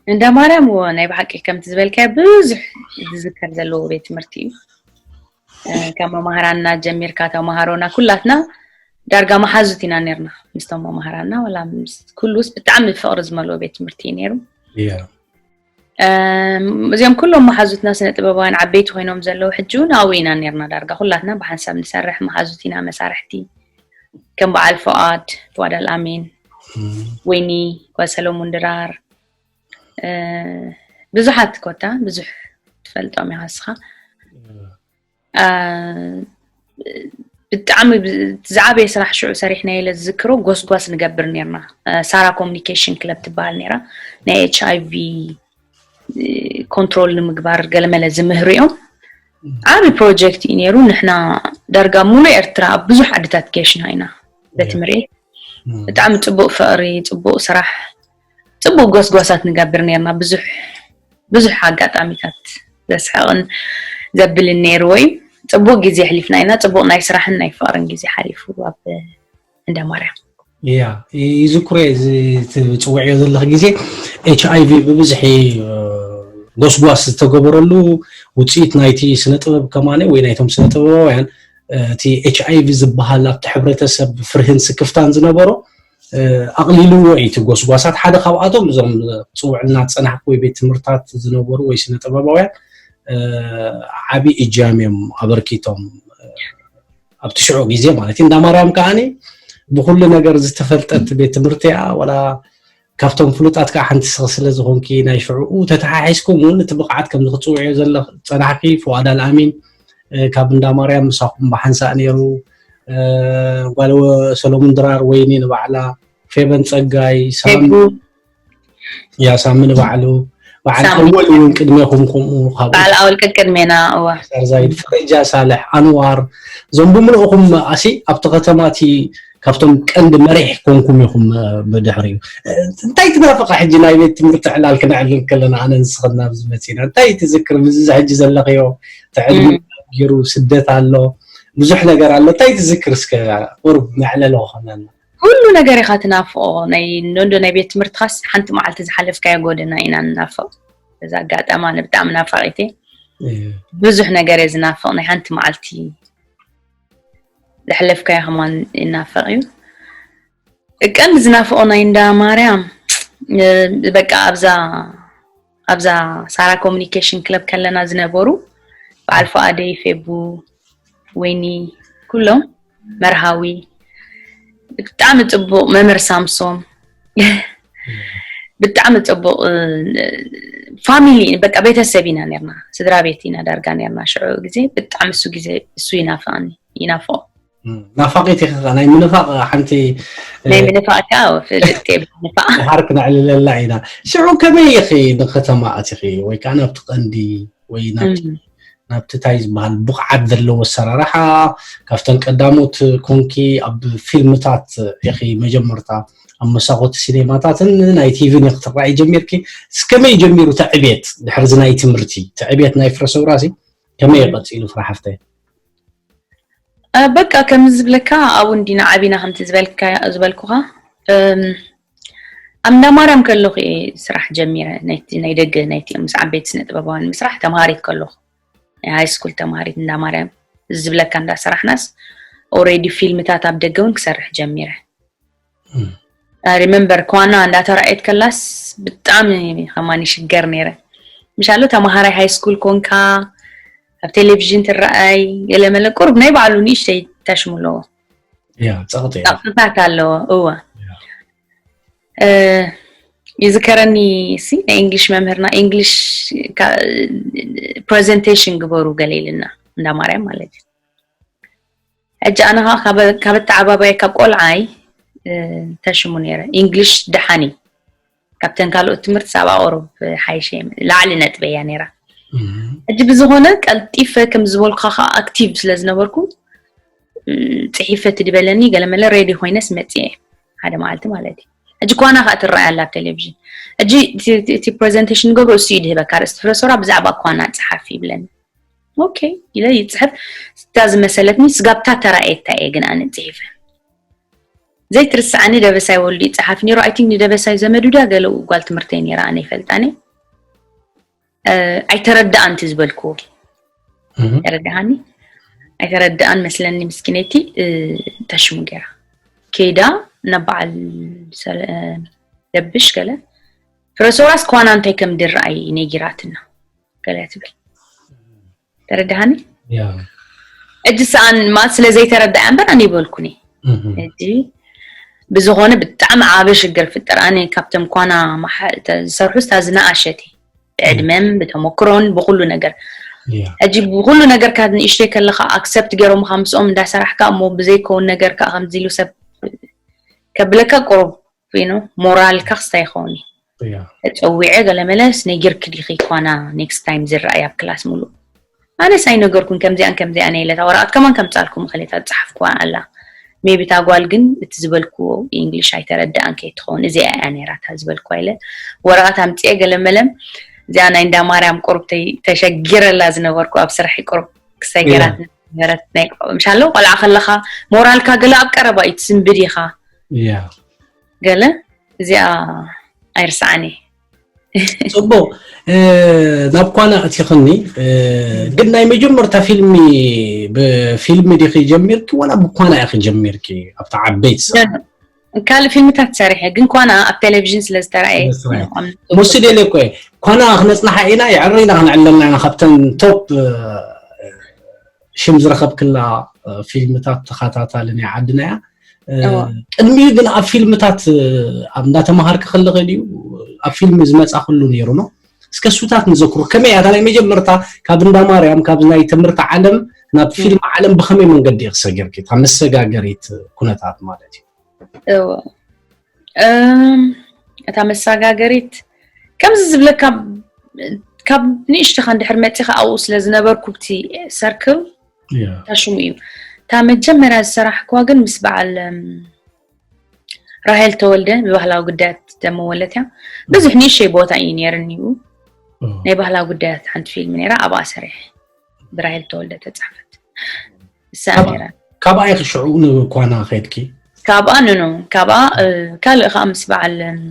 እንዳ ማርያም እዎ ናይ ብሓቂ ከምቲ ዝበልካዮ ብዙሕ ዝዝከር ዘለዎ ቤት ትምህርቲ እዩ። ካብ መማህራንና ጀሚርካ ተማሃሮና ኩላትና ዳርጋ መሓዙት ኢና ነርና ምስቶም መማህራንና ዋላ ኩሉስ ብጣዕሚ ፍቕሪ ዝመልኦ ቤት ትምህርቲ እዩ ነይሩ። እዚኦም ኩሎም መሓዙትና ስነ ጥበባውያን ዓበይቲ ኮይኖም ዘለዉ ሕጂ እውን ኣብኡ ኢና ነርና ዳርጋ ኩላትና ብሓንሳብ ንሰርሕ መሓዙት ኢና መሳርሕቲ ከም በዓል ፍቓድ ፍቓድ ኣልኣሚን ወይኒ ጓል ሰለሙን ድራር ብዙሓት ኮታ ብዙሕ ትፈልጦም ኢኻ እስኻ ብጣዕሚ ብ- ዝዓበየ ስራሕ ሽዑ ሰሪሕና ኢለ ዝዝክሮ ጎስጓስ ንገብር ነርና። ሳራ ኮሚኒኬሽን ክለብ ትበሃል ነራ፣ ናይ ኤች ኣይቪ ኮንትሮል ንምግባር ገለመለ ዝምህሩ እዮም። ዓብዪ ፕሮጀክት እዩ ነይሩ። ንሕና ዳርጋ ሙሉ ኤርትራ ኣብ ብዙሕ ዓድታት ገሽና ኢና በቲ ምርኢት። ብጣዕሚ ጽቡቕ ፍቕሪ፣ ጽቡቕ ስራሕ፣ ጽቡቕ ጎስጓሳት ንገብር ነርና። ብዙሕ ብዙሕ ኣጋጣሚታት ዘስሕቕን ዘብልን ነይርዎ እዩ። ጽቡቕ ግዜ ኣሕሊፍና ኢና። ጽቡቕ ናይ ስራሕን ናይ ፍቕርን ግዜ ሓሊፉ ኣብ እንዳ ማርያም። ያ ይዝክሮ እየ። እዚ ትፅውዕዮ ዘለኽ ግዜ ኤች ኣይ ቪ ብብዝሒ ጎስጓስ ዝተገበረሉ ውፅኢት ናይቲ ስነ ጥበብ ከማነ ወይ ናይቶም ስነ ጥበባውያን እቲ ኤች ኣይ ቪ ዝበሃል ኣብቲ ሕብረተሰብ ፍርህን ስክፍታን ዝነበሮ ኣቕሊልዎ እዩ እቲ ጎስጓሳት። ሓደ ካብኣቶም እዞም ፅውዕልና ፀናሕቲ ወይ ቤት ትምህርታት ዝነበሩ ወይ ስነ ጥበባውያን ዓብዪ እጃም እዮም ኣበርኪቶም። ኣብቲ ሽዑ ግዜ ማለት እዩ። እንዳ ማርያም ከዓኒ ብኩሉ ነገር ዝተፈልጠት ቤት ትምህርቲ እያ። ዋላ ካብቶም ፍሉጣት ከዓ ሓንቲ ስኺ ስለ ዝኾንኪ ናይ ሽዑኡ ተተሓሒዝኩም እውን እቲ ብቕዓት ከምዚ ክትፅውዕዮ ዘለኽ ፀናሕኪ ፍዋድ ኣልኣሚን ካብ እንዳ ማርያም ምሳኹም ብሓንሳእ ነይሩ። ጓል ሰሎሙን ድራር ወይኒ ንባዕላ ፌበን ፀጋይ ሳሚ ያ ሳሚ ንባዕሉ በዓል ኣወል እውን ቅድሜኹም ከምኡ ካብኡ በዓል ኣወል ቅድሜና እዋ ሳርዛይድ ፈረጃ ሳልሕ ኣንዋር እዞም ብምልእኹም ኣሲ ኣብቲ ከተማ እቲ ካብቶም ቀንዲ መሪሕ ኮንኩም ኢኹም ብድሕሪኡ እንታይ ትናፍቐ ሕጂ ናይ ቤት ትምህርቲ ዕላል ክነዕልል ከለና ኣነ ንስኽን ናብ ዝመፅና እንታይ ትዝክር ምዚ ሕጂ ዘለኽዮ ትዕድሚ ገይሩ ስደት ኣሎ ብዙሕ ነገር ኣሎ እንታይ ትዝክር እስከ ቁርብ መዕለሊ ክኾነና ኩሉ ነገር ኢኻ ትናፍቆ ናይ እንዶ ናይ ቤት ትምህርትኻስ ሓንቲ መዓልቲ ዝሓለፍካዮ ጎደና ኢና ንናፍቕ በዛ ኣጋጣሚ ኣነ ብጣዕሚ ናፋቂት እየ ብዙሕ ነገር እየ ዝናፍቕ ናይ ሓንቲ መዓልቲ ዘሕለፍካዮ ከማን ይናፈቕ እዩ ቀንዲ ዝናፍቆ ናይ እንዳ ማርያም በቃ ኣብዛ ኣብዛ ሳራ ኮሚኒኬሽን ክለብ ከለና ዝነበሩ በዓል ፍኣደይ ፌቡ ወይኒ ኩሎም መርሃዊ ብጣዕሚ ፅቡቕ መምህር ሳምሶም ብጣዕሚ ፅቡቕ ፋሚሊ በቃ ቤተሰብ ኢና ነርና ስድራ ቤት ኢና ዳርጋ ነርና ሽዑ ግዜ ብጣዕሚ እሱ ግዜ እሱ ይናፍቀኒ ይናፍቆ ናፋቂት ኢኺ ናይ ምንፋቅ ሓንቲ ናይ ምንፋቅ ከዓ ፍልጥቲ ምንፋቅ ሃር ክነዕልለላ ኢና ሽዑ ከመይ ኢኺ ንከተማ ኣቲኺ ወይ ከዓ ናብቲ ቀንዲ ወይ ናብቲ ታይ ዝበሃል ብቕዓት ዘለዎ ኣሰራርሓ ካብተን ቀዳሞት ኮንኪ ኣብ ፊልምታት ኢኺ መጀመርታ ኣብ መሳኮቲ ሲኔማታትን ናይ ቲቪን ክትረኣይ ጀሚርኪ እስከመይ ጀሚሩ ተዕቤት ድሕርዚ ናይ ትምህርቲ ተዕቤት ናይ ፍረሰውራሲ ከመይ ቀፂሉ ፍራሓፍተይ በቃ ከምዚ ዝብለካ ኣብኡ እንዲና ዓቢና ከምቲ ዝበልኩኻ ኣብ እንዳ ማርያም ከለኹ እየ ስራሕ ጀሚረ ናይ ደገ ናይቲ ምስ ዓበይቲ ስነ ጥበባውያን ምስራሕ ተምሃሪት ከለኹ ናይ ሃይ ስኩል ተምሃሪት እንዳ ማርያም ዝብለካ እንዳሰራሕናስ ኦሬዲ ፊልምታት ኣብ ደገ እውን ክሰርሕ ጀሚረ ሪመምበር ኳና እንዳተራእየት ከላስ ብጣዕሚ ከማን ይሽገር ነይረ ምሻሎ ተምሃራይ ሃይ ስኩል ኮንካ ኣብ ቴሌቪዥን ትረኣይ ገለመለ ቁርብ ናይ ባዕሉ ንእሽተይ ተሽሙ ኣለዎ ያ ጸቕጢ ጸቕጥታት ኣለዎ እወ ይዝከረኒ ሲ ናይ እንግሊሽ መምህርና እንግሊሽ ፕሬዘንቴሽን ግበሩ ገለ ኢልና እንዳ ማርያም ማለት እዩ ሕጂ ኣነ ከዓ ካብ ኣተዓባባየ ካብ ቆልዓይ ተሽሙ ነይረ እንግሊሽ ደሓን እዩ ካብተን ካልኦት ትምህርቲ ሳብኣ ቁሩብ ሓይሸ ላዕሊ ነጥበያ ነይራ ሕጂ ብዝኾነ ቀልጢፈ ከም ዝበልኩካ ከዓ ኣክቲቭ ስለ ዝነበርኩ ፅሒፈ ትድበለኒ ገለመለ ሬዲ ኮይነስ መፅየ ሓደ መዓልቲ ማለት እዩ ሕጂ ኳና ከዓ ትረኣይ ኣላ ኣብ ቴሌቪዥን ሕጂ እቲ ፕሬዘንቴሽን ንገብሮ እሱ እዩ ድህበካ ርእስቲ ፍረሶራ ብዛዕባ ኳና ፀሓፊ ይብለኒ ኦኬ ኢለ ይፅሕፍ እታ ዝመሰለትኒ ስጋብታ ተራእየታ እየ ግን ኣነ ፅሒፈ ዘይትርስዓኒ ደበሳይ ወልዱ ይፀሓፍ ነይሩ ኣይ ቲንክ ንደበሳይ ዘመዱ ድያ ገለኡ ጓል ትምህርተይ ነይራ ኣነ ይፈልጣኒ ኣይተረዳኣን እቲ ዝበልክዎ ተረዳሃኒ ኣይተረዳኣን መስለኒ ምስኪነይቲ ተሽሙ ገይራ ከይዳ ናብ በዓል ደብሽ ገለ ፍረሶራስ ኳና እንታይ ከም ድረኣይ ነጊራትና ገለ ትብል ተረዳሃኒ ሕጂ ሰኣን ማለት ስለ ዘይተረዳኣ እምበር ኣነ ይበልኩኒ ሕጂ ብዝኾነ ብጣዕሚ ዓበ ሽግር ፍጥር ኣነ ካብቶም ኳና ዝሰርሑ ስታ ዝነኣሸት ብዕድመን ብተመክሮን ብኩሉ ነገር ያ ሕጂ ብኩሉ ነገርካ ንእሽተይ ከለካ ኣክሰፕት ገይሮምካ ምስኦም እንዳሰራሕካ እሞ ብዘይከውን ነገር ከዓ ከምዚ ኢሉ ሰብ ከብለካ ቁሩብ ኖ ሞራልካ ክስታይ ይኸውን እዩ። ያ ተፀዊዐ ገለ መለስ ነጊርኪ ዲኺ ኳና ኔክስት ታይም ዝረኣይ ኣብ ክላስ ሙሉእ ኣነስ ኣይነገርኩን ከምዚኣን ከምዚኣን ኢለታ ወረቐት ከማን ከምፃልኩም እኽሌታ ዝፀሓፍኩዋ ኣላ ሜቢ እታ ጓል ግን እቲ ዝበልክዎ ኢንግሊሽ ኣይተረድኣን ከይትኸውን እዚኣ እያ ነይራታ ዝበልክዋ ኢለ ወረቐት ኣምፅኤ ገለ መለም እዚኣ ናይ እንዳ ማርያም ቁሩብ ተይ- ተሸጊረላ ዝነበርኩ ኣብ ስራሒ ቁሩብ ክሳይ ያ ገራት ነበረት ናይ ምሻሎ ቆልዓ ከለኻ ሞራልካ ገለ ኣብ ቀረባ እዩ ትስንብድ ኢኻ ያ ገለ እዚኣ ኣይርስዓን እየ ፅቡቅ እ፣ ናብ ኳና እቲኽኒ እ፣ ግን ናይ መጀመርታ ፊልሚ ብፊልሚ ዲኺ ጀሚርኪ ዋላ ብኳና ኢኺ ጀሚርኪ ኣብታ ዓበይቲ ሰዓት ካልእ ፊልምታት ሰሪሐ ግን ኳና ኣብ ቴሌቪዥን ስለ ዝተረኣየ ስለ ዝተረኣየ። ንዕኦም ሙስ ደለ እኮ እየ። ኳና ክነፅናሓ ኢና የዕሪና ክንዕለልና ኢና ካብተን ቶፕ እ፣ ሽም ዝረኸብክላ እ፣ ፊልምታት ተኸታታሊ ናይ ዓድና እያ እ፣ እዋ ቅድሚኡ ግን ኣብ ፊልምታት እ፣ ኣብ እንዳተምሃርኪ ከለኺ ድዩ ኣብ ፊልም ዝመፃ ኩሉ ነይሩ ነው እስከ እሱታት ንዘክሮ ከመይ እያ እታ ናይ መጀመርታ ካብ እንዳ ማርያም ካብ ናይ ትምህርቲ ዓለም ናብ ፊልም ዓለም ብኸመይ መንገዲ ኢኺ ሰጊርኪ እታ መሰጋገሪት ኩነታት ማለት እዩ እወ እም፣ እታ መሰጋገሪት ከምዚ ዝብለካ ካብ ንእሽትኻ እንድሕር መፂኻ ኣብኡ ስለ ዝነበርኩ ብቲ ሰርክል ያ እታ ሽሙ እዩ እታ መጀመርያ ዝሰራሕክዋ ግን ምስ በዓል እም፣ ራሄል ተወልደ ብባህላዊ ጉዳያት ደመወለት እያ ብዙሕ ንእሽተይ ቦታ እዩ ነይርኒ እዩ ኦ። ናይ ባህላዊ ጉዳያት ሓንቲ ፊልም ነይራ ኣብኣ ሰሪሐ ብራሄል ተወልደ ተፃሕፈት እሳ ካብ- ነይራ ካብኣ ኢኺ ሽዑ ንኳና ከድኪ ካብኣ ንኖ ካብኣ እ፣ ካልእ ከዓ ምስ በዓል እም፣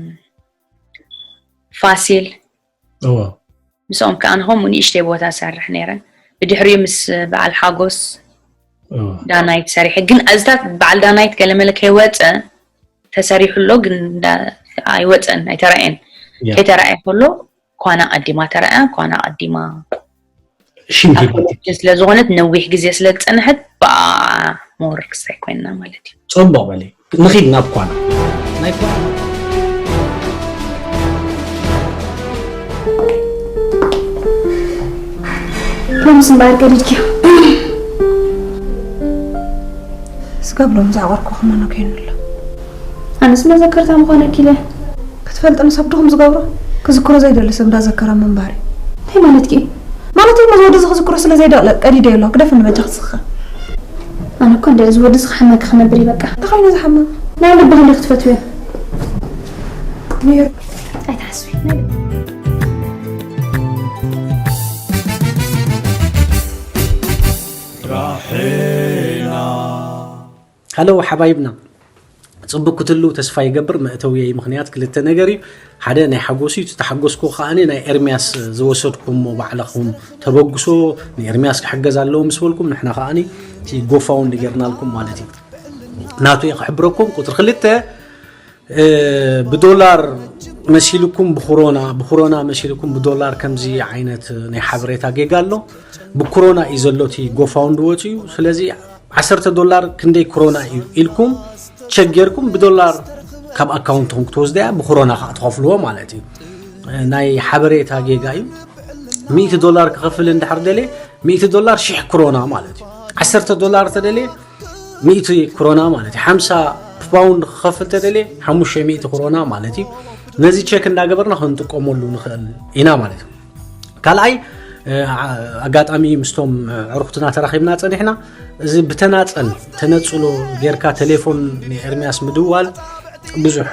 ፋሲል እዎ ምስኦም ከዓ ንኸምኡ ንእሽተይ ቦታ ሰርሕ ነይረ ብድሕሪኡ ምስ በዓል ሓጎስ እዎ ዳናይት ሰሪሐ ግን ኣዝታት በዓል ዳናይት ገለመለ ከይወፀ ተሰሪሑ ኣሎ ግን እንዳ- ኣይወፀን ኣይተረኣየን ያ ከይተረኣየ ከሎ ኳና ቀዲማ ተረኣያ ኳና ቀዲማ ሽም ኣብ ሂባ ኮሌጅ ስለ ዝኾነት ነዊሕ ግዜ ስለ ዝፀንሐት ብኣ ሞር ክሳይ ኮይንና ማለት እዩ ፅቡቅ በሊ ንኺድ ናብ ኳና ናይ ኳና ሎምስ እምበኣር ገዲድኪ ስጋብ ሎም ዝዓቐርኩ ክመኖ ከይኑ ኣሎ ኣነስ መዘከርታ ምዃነ ኪለ ክትፈልጢ ንሰብ ድኹም ዝገብሮ ክዝክሮ ዘይደሊ ሰብ እንዳዘከረ ምንባር እዩ እንታይ ማለትኪ ማለት እዩ መዝወዲ እዚ ክዝክሮ ስለ ዘይደቕለ ቀዲደ ኣሎ ግደፍ ንበጃ ክስኸ ኣነ እኮ እንደ እዚ ወዲ ዝኸሓመኪ ክነብር እዩ በቃ እንታይ ኮይኑ ዝሓመም ናይ ልቢ ክንደይ ክትፈትውዮ ነይሩ ኣይትሓስቢ ናይ ልቢ ሃለው ሓባይብና ጽቡቅ ክትሉ ተስፋ ይገብር መእተውየይ ምክንያት ክልተ ነገር እዩ ሓደ ናይ ሓጎስ እዩ ተሓጎስኩ ከዓኒ ናይ ኤርሚያስ ዝወሰድኩሞ ባዕላኹም ተበግሶ ንኤርሚያስ ክሕገዝ ኣለዎ ምስ በልኩም ንሕና ከዓኒ እቲ ጎፋውንድ ጌርናልኩም ማለት እዩ ናቱ እየ ክሕብረኩም ቁፅሪ ክልተ ብዶላር መሲልኩም ብኩሮና ብኩሮና መሲልኩም ብዶላር ከምዚ ዓይነት ናይ ሓበሬታ ጌጋ ኣሎ ብኩሮና እዩ ዘሎ እቲ ጎፋውንድ ወፂኡ ስለዚ ዓሰርተ ዶላር ክንደይ ኩሮና እዩ ኢልኩም ቸክ ጌርኩም ብዶላር ካብ ኣካውንትኩም ክትወስደያ ብኩሮና ከዓ ትኸፍልዎ ማለት እዩ ናይ ሓበሬታ ጌጋ እዩ ሚእቲ ዶላር ክኸፍል እንድሕር ደልየ ሚእቲ ዶላር ሽሕ ክሮና ማለት እዩ ዓሰርተ ዶላር ተደልየ ሚእቲ ክሮና ማለት እዩ ሓምሳ ፓውንድ ክኸፍል ተደልየ ሓሙሽተ ሚእቲ ክሮና ማለት እዩ ነዚ ቸክ እንዳገበርና ክንጥቀመሉ ንኽእል ኢና ማለት እዩ ካልኣይ ኣጋጣሚ ምስቶም ዕርኩትና ተራኺብና ፀኒሕና እዚ ብተናፀል ተነፅሎ ጌርካ ቴሌፎን ንኤርሚያስ ምድዋል ብዙሕ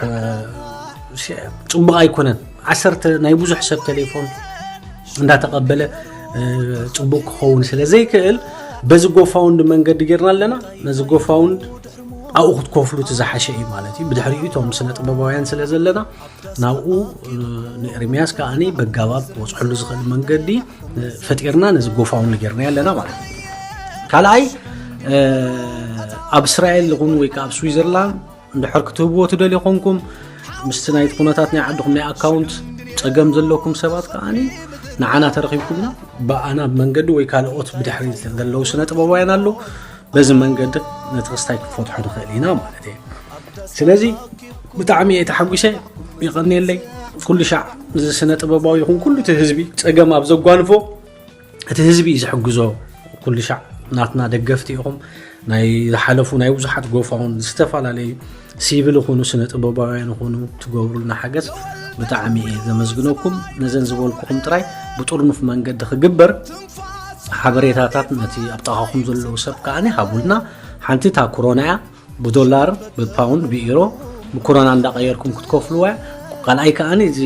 ፅቡቕ ኣይኮነን ዓሰርተ ናይ ብዙሕ ሰብ ቴሌፎን እንዳተቐበለ ፅቡቕ ክኸውን ስለ ዘይክእል በዚ ጎፋውንድ መንገዲ ጌርና ኣለና ነዚ ጎፋውንድ ኣብኡ ክትከፍሉ እቲ ዝሓሸ እዩ ማለት እዩ ብድሕሪኡ እቶም ስነ ጥበባውያን ስለ ዘለና ናብኡ ንኤርሚያስ ከዓኒ በጋባብ ክበፅሐሉ ዝኽእል መንገዲ ፈጢርና ነዚ ጎፋውንድ ጌርና ኣለና ማለት እዩ ካልኣይ ኣብ እስራኤል ይኹን ወይ ከዓ ኣብ ስዊዘርላንድ እንድሕር ክትህብዎ ትደልዩ ኮንኩም ምስቲ ናይቲ ኩነታት ናይ ዓድኹም ናይ ኣካውንት ፀገም ዘለኩም ሰባት ከዓኒ ንዓና ተረኺብኩምና ብኣና መንገዲ ወይ ካልኦት ብድሕሪ ዘለዉ ስነ ጥበባውያን ኣለዉ በዚ መንገዲ ነቲ ክስታይ ክንፈትሖ ንኽእል ኢና ማለት እየ ስለዚ ብጣዕሚ እየ ተሓጒሰ ይቐንየለይ ኩሉ ሻዕ እዚ ስነ ጥበባዊ ይኹን ኩሉ እቲ ህዝቢ ፀገም ኣብ ዘጓንፎ እቲ ህዝቢ እዩ ዝሕግዞ። ኩሉ ሻዕ ናትና ደገፍቲ ኢኹም። ናይ ዝሓለፉ ናይ ብዙሓት ጎፋውን ዝተፈላለዩ ሲቪል ይኹኑ ስነ ጥበባውያን ይኹኑ ትገብሩልና ሓገዝ ብጣዕሚ እየ ዘመስግነኩም። ነዘን ዝበልኩኹም ጥራይ ብጥርኑፍ መንገዲ ክግበር ሓበሬታታት ነቲ ኣብ ጥቓኹም ዘለዉ ሰብ ከኣ ሃቡልና። ሓንቲ እታ ኮሮና እያ፣ ብዶላር ብፓውንድ ብኢሮ ብኮሮና እንዳቐየርኩም ክትከፍልዋ እያ። ካልኣይ ከኣ እዚ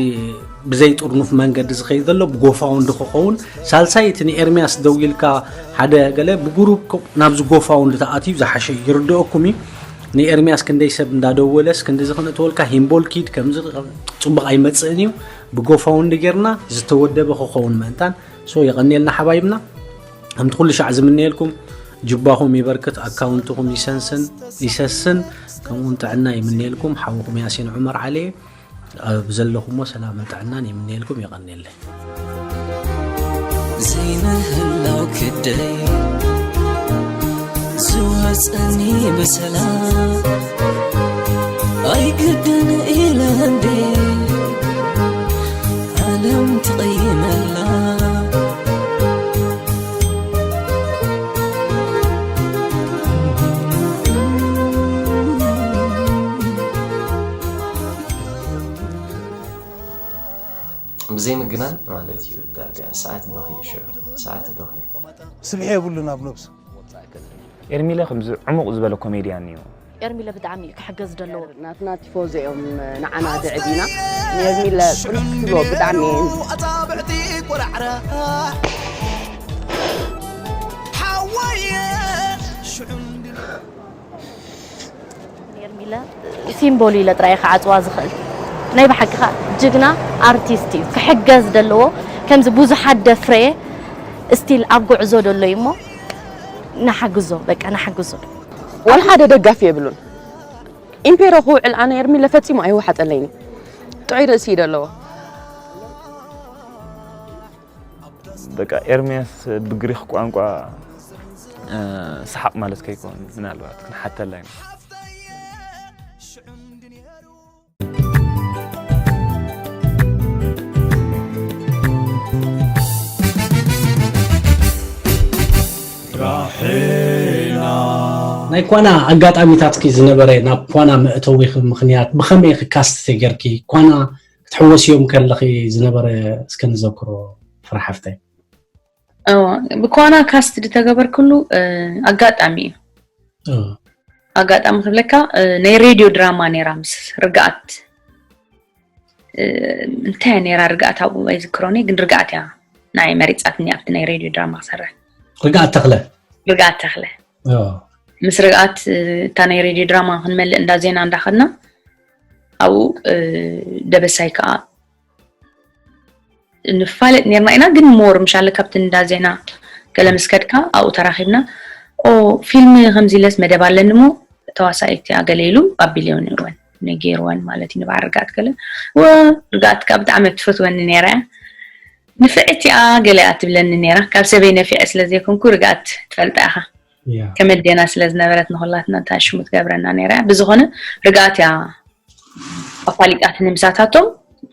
ብዘይ ጥርኑፍ መንገዲ ዝኸይድ ዘሎ ብጎፋውንዲ ክኸውን፣ ሳልሳይ እቲ ንኤርሚያስ ደዊልካ ሓደ ገለ ብጉሩብ ናብዚ ጎፋውንዲ ተኣትዩ ዝሓሸ ይርድኦኩም እዩ። ንኤርሚያስ ክንደይ ሰብ እንዳደወለስ ክንዲ ዝኽንእትወልካ ሂምቦል ኪድ ከምዚ ጽቡቕ ኣይመጽእን እዩ። ብጎፋውንዲ ጌርና ዝተወደበ ክኸውን ምእንታን ሶ የቐንየልና ሓባይብና። ከምቲ ኩሉ ሻዕ ዝምነየልኩም ጅባኹም ይበርክት፣ ኣካውንትኹም ይሰንስን ይሰስን፣ ከምኡውን ጥዕና ይምነየልኩም። ሓውኹም ያሲን ዑመር ዓሊ ኣብ ዘለኹሞ ሰላምን ጥዕናን ይምነየልኩም። የቐንየለይ። ዘይምህላው ክደይ ዝወፀኒ ብሰላም ኣይግድን ኢለ እንዴ ዓለም ትቕይመላ። ብዘይ ምግናን ማለት እዩ። ዳርጋ ሰዓት በኺ ሽዑ ሰዓት በኺ። ስብሒ የብሉን ኣብ ነብሱ። ኤርሚለ ከምዚ ዕሙቕ ዝበለ ኮሜድያን እዩ። ኤርሚለ ብጣዕሚ እዩ ክሕገዝ ዘለዎ። ናትና ቲፎዞ እዮም ንዓና ድዕቢና። ንኤርሚለ ቁልሕ ክትብሎ ብጣዕሚ እየ። ኤርሚለ ሲምቦል ኢለ ጥራይ ክዓፅዋ ዝኽእል ናይ ብሓቂ ከዓ ጅግና ኣርቲስት እዩ ክሕገዝ ዘለዎ ከምዚ ብዙሓት ደፍረየ ስቲል ኣብ ጉዕዞ ደሎ እዩ እሞ ንሓግዞ በቃ ንሓግዞ ዋላ ሓደ ደጋፊ የብሉን ኢምፔሮ ክውዕል ኣነ ኤርሚለ ፈፂሙ ኣይወሓጠለይን እዩ ጥዑይ ርእሲ እዩ ደለዎ በቃ ኤርሚያስ ብግሪኽ ቋንቋ ሰሓቕ ማለት ከይኮን ምናልባት ክንሓተላ ኢና። ናይ ኳና ኣጋጣሚታትኪ ዝነበረ ናብ ኳና መእተዊኺ ምኽንያት ብኸመይ ክካስትቲ ገርኪ ኳና ክትሕወስዮም ከለኺ ዝነበረ እስከ ንዘክሮ ፍረ ሓፍተይ። እወ ብኳና ካስት ዝተገበርክሉ ኣጋጣሚ እዩ። ኣጋጣሚ ክብለካ ናይ ሬድዮ ድራማ ነይራ ምስ ርግኣት እንታይ እያ ነይራ ርግኣት ኣብኡ ኣይዝክሮን እየ ግን ርግኣት እያ ንዓይ መሪፃትኒ ኣብቲ ናይ ሬድዮ ድራማ ክሰርሕ። ርግኣት ተኽለ። ርግኣት ተኽለ። ምስ ርግኣት እታ ናይ ሬድዮ ድራማ ክንመልእ እንዳ ዜና እንዳኸድና ኣብኡ ደበሳይ ከዓ ንፋለጥ ኔርና ኢና ግን ሞር ምሻለ ካብቲ እንዳ ዜና ገለ ምስ ከድካ ኣብኡ ተራኺብና ኦ ፊልም ከምዚ ኢለስ መደብ ኣለኒ እሞ ተዋሳኢት እያ ገለ ኢሉ ኣቢልዮን ወን ነጊርወን ማለት እዩ ንበዓል ርግኣት ገለ ወ ርግኣት ከዓ ብጣዕሚ ትፈትወኒ ነይራ እያ ንፍዕቲ እያ ገለ እያ ትብለኒ ነይራ ካብ ሰበይ ነፊዐ ስለ ዘይኮንኩ ርግኣት ትፈልጣ ኢኻ ከመዴና ስለ ዝነበረት ንኹላትና እንታይ ሽሙ ትገብረና ነይራ እያ ብዝኾነ ርግኣት እያ ኣፋሊጣትኒ ምሳታቶም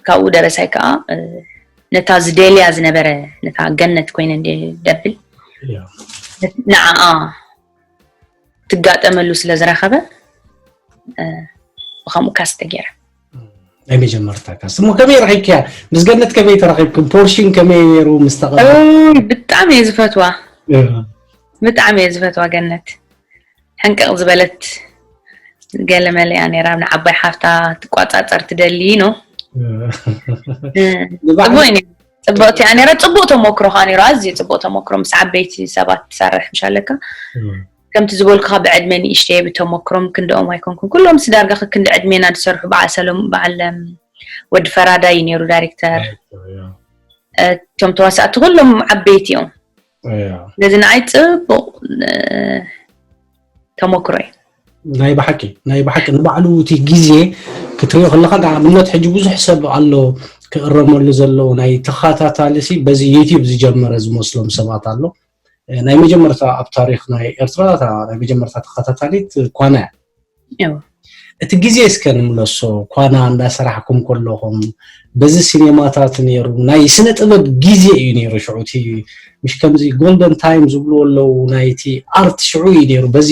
ካብኡ ደበሳይ ከዓ ነታ ዝደልያ ዝነበረ ነታ ገነት ኮይነ እንደ ደብል ንዓኣ ትጋጠመሉ ስለ ዝረኸበ ብከምኡ ካስተ ገይረ ናይ መጀመርታ ካስት እሞ ከመይ ረኺብክያ ምስ ገነት ከመይ ተራኺብኩም ፖርሽን ከመይ ነይሩ ምስ ተቐበ ብጣዕሚ እየ ዝፈትዋ ብጣዕሚ እየ ዝፈትዋ ገነት ሕንቅቕ ዝበለት ገለመለ እያ ነይራ ንዓባይ ሓፍታ ትቋፃፀር ትደሊ ነው ጽቡቅ እዩ ጽብቅቲ እያ ነይራ ጽቡቅ ተሞክሮ ከዓ ነይሩ ኣዝዩ ጽቡቅ ተሞክሮ ምስ ዓበይቲ ሰባት ትሰርሕ ምሽ ኣለካ ከምቲ ዝበልኩካ ብዕድመ ንእሽተ ብተሞክሮም ክንደኦም ኣይኮንኩን ኩሎም ስዳርጋ ክንዲ ዕድሜና ዝሰርሑ በዓል ሰሎም በዓል ወዲ ፈራዳይ እዩ ነይሩ ዳይሬክተር እቶም ተዋሳእቲ ኩሎም ዓበይቲ እዮም ስለዚ ንዓይ ፅቡቅ ተሞክሮ እዩ ናይ ብሓቂ ናይ ብሓቂ ንባዕሉ እቲ ግዜ ክትሪኦ ከለካ ንኣብነት ሕጂ ብዙሕ ሰብ ኣሎ ክእረመሉ ዘለዎ ናይ ተኸታታሊ ሲ በዚ ዩቲብ ዝጀመረ ዝመስሎም ሰባት ኣሎ ናይ መጀመርታ ኣብ ታሪክ ናይ ኤርትራ ናይ መጀመርታ ተኸታታሊት ኳና እያ እቲ ግዜ እስከ ንምለሶ። ኳና እንዳሰራሕኩም ከለኹም በዚ ሲኔማታት ነይሩ፣ ናይ ስነ ጥበብ ግዜ እዩ ነይሩ። ሽዑ እቲ ምሽ ከምዚ ጎልደን ታይም ዝብልዎ ኣለዉ፣ ናይቲ ኣርት ሽዑ እዩ ነይሩ። በዚ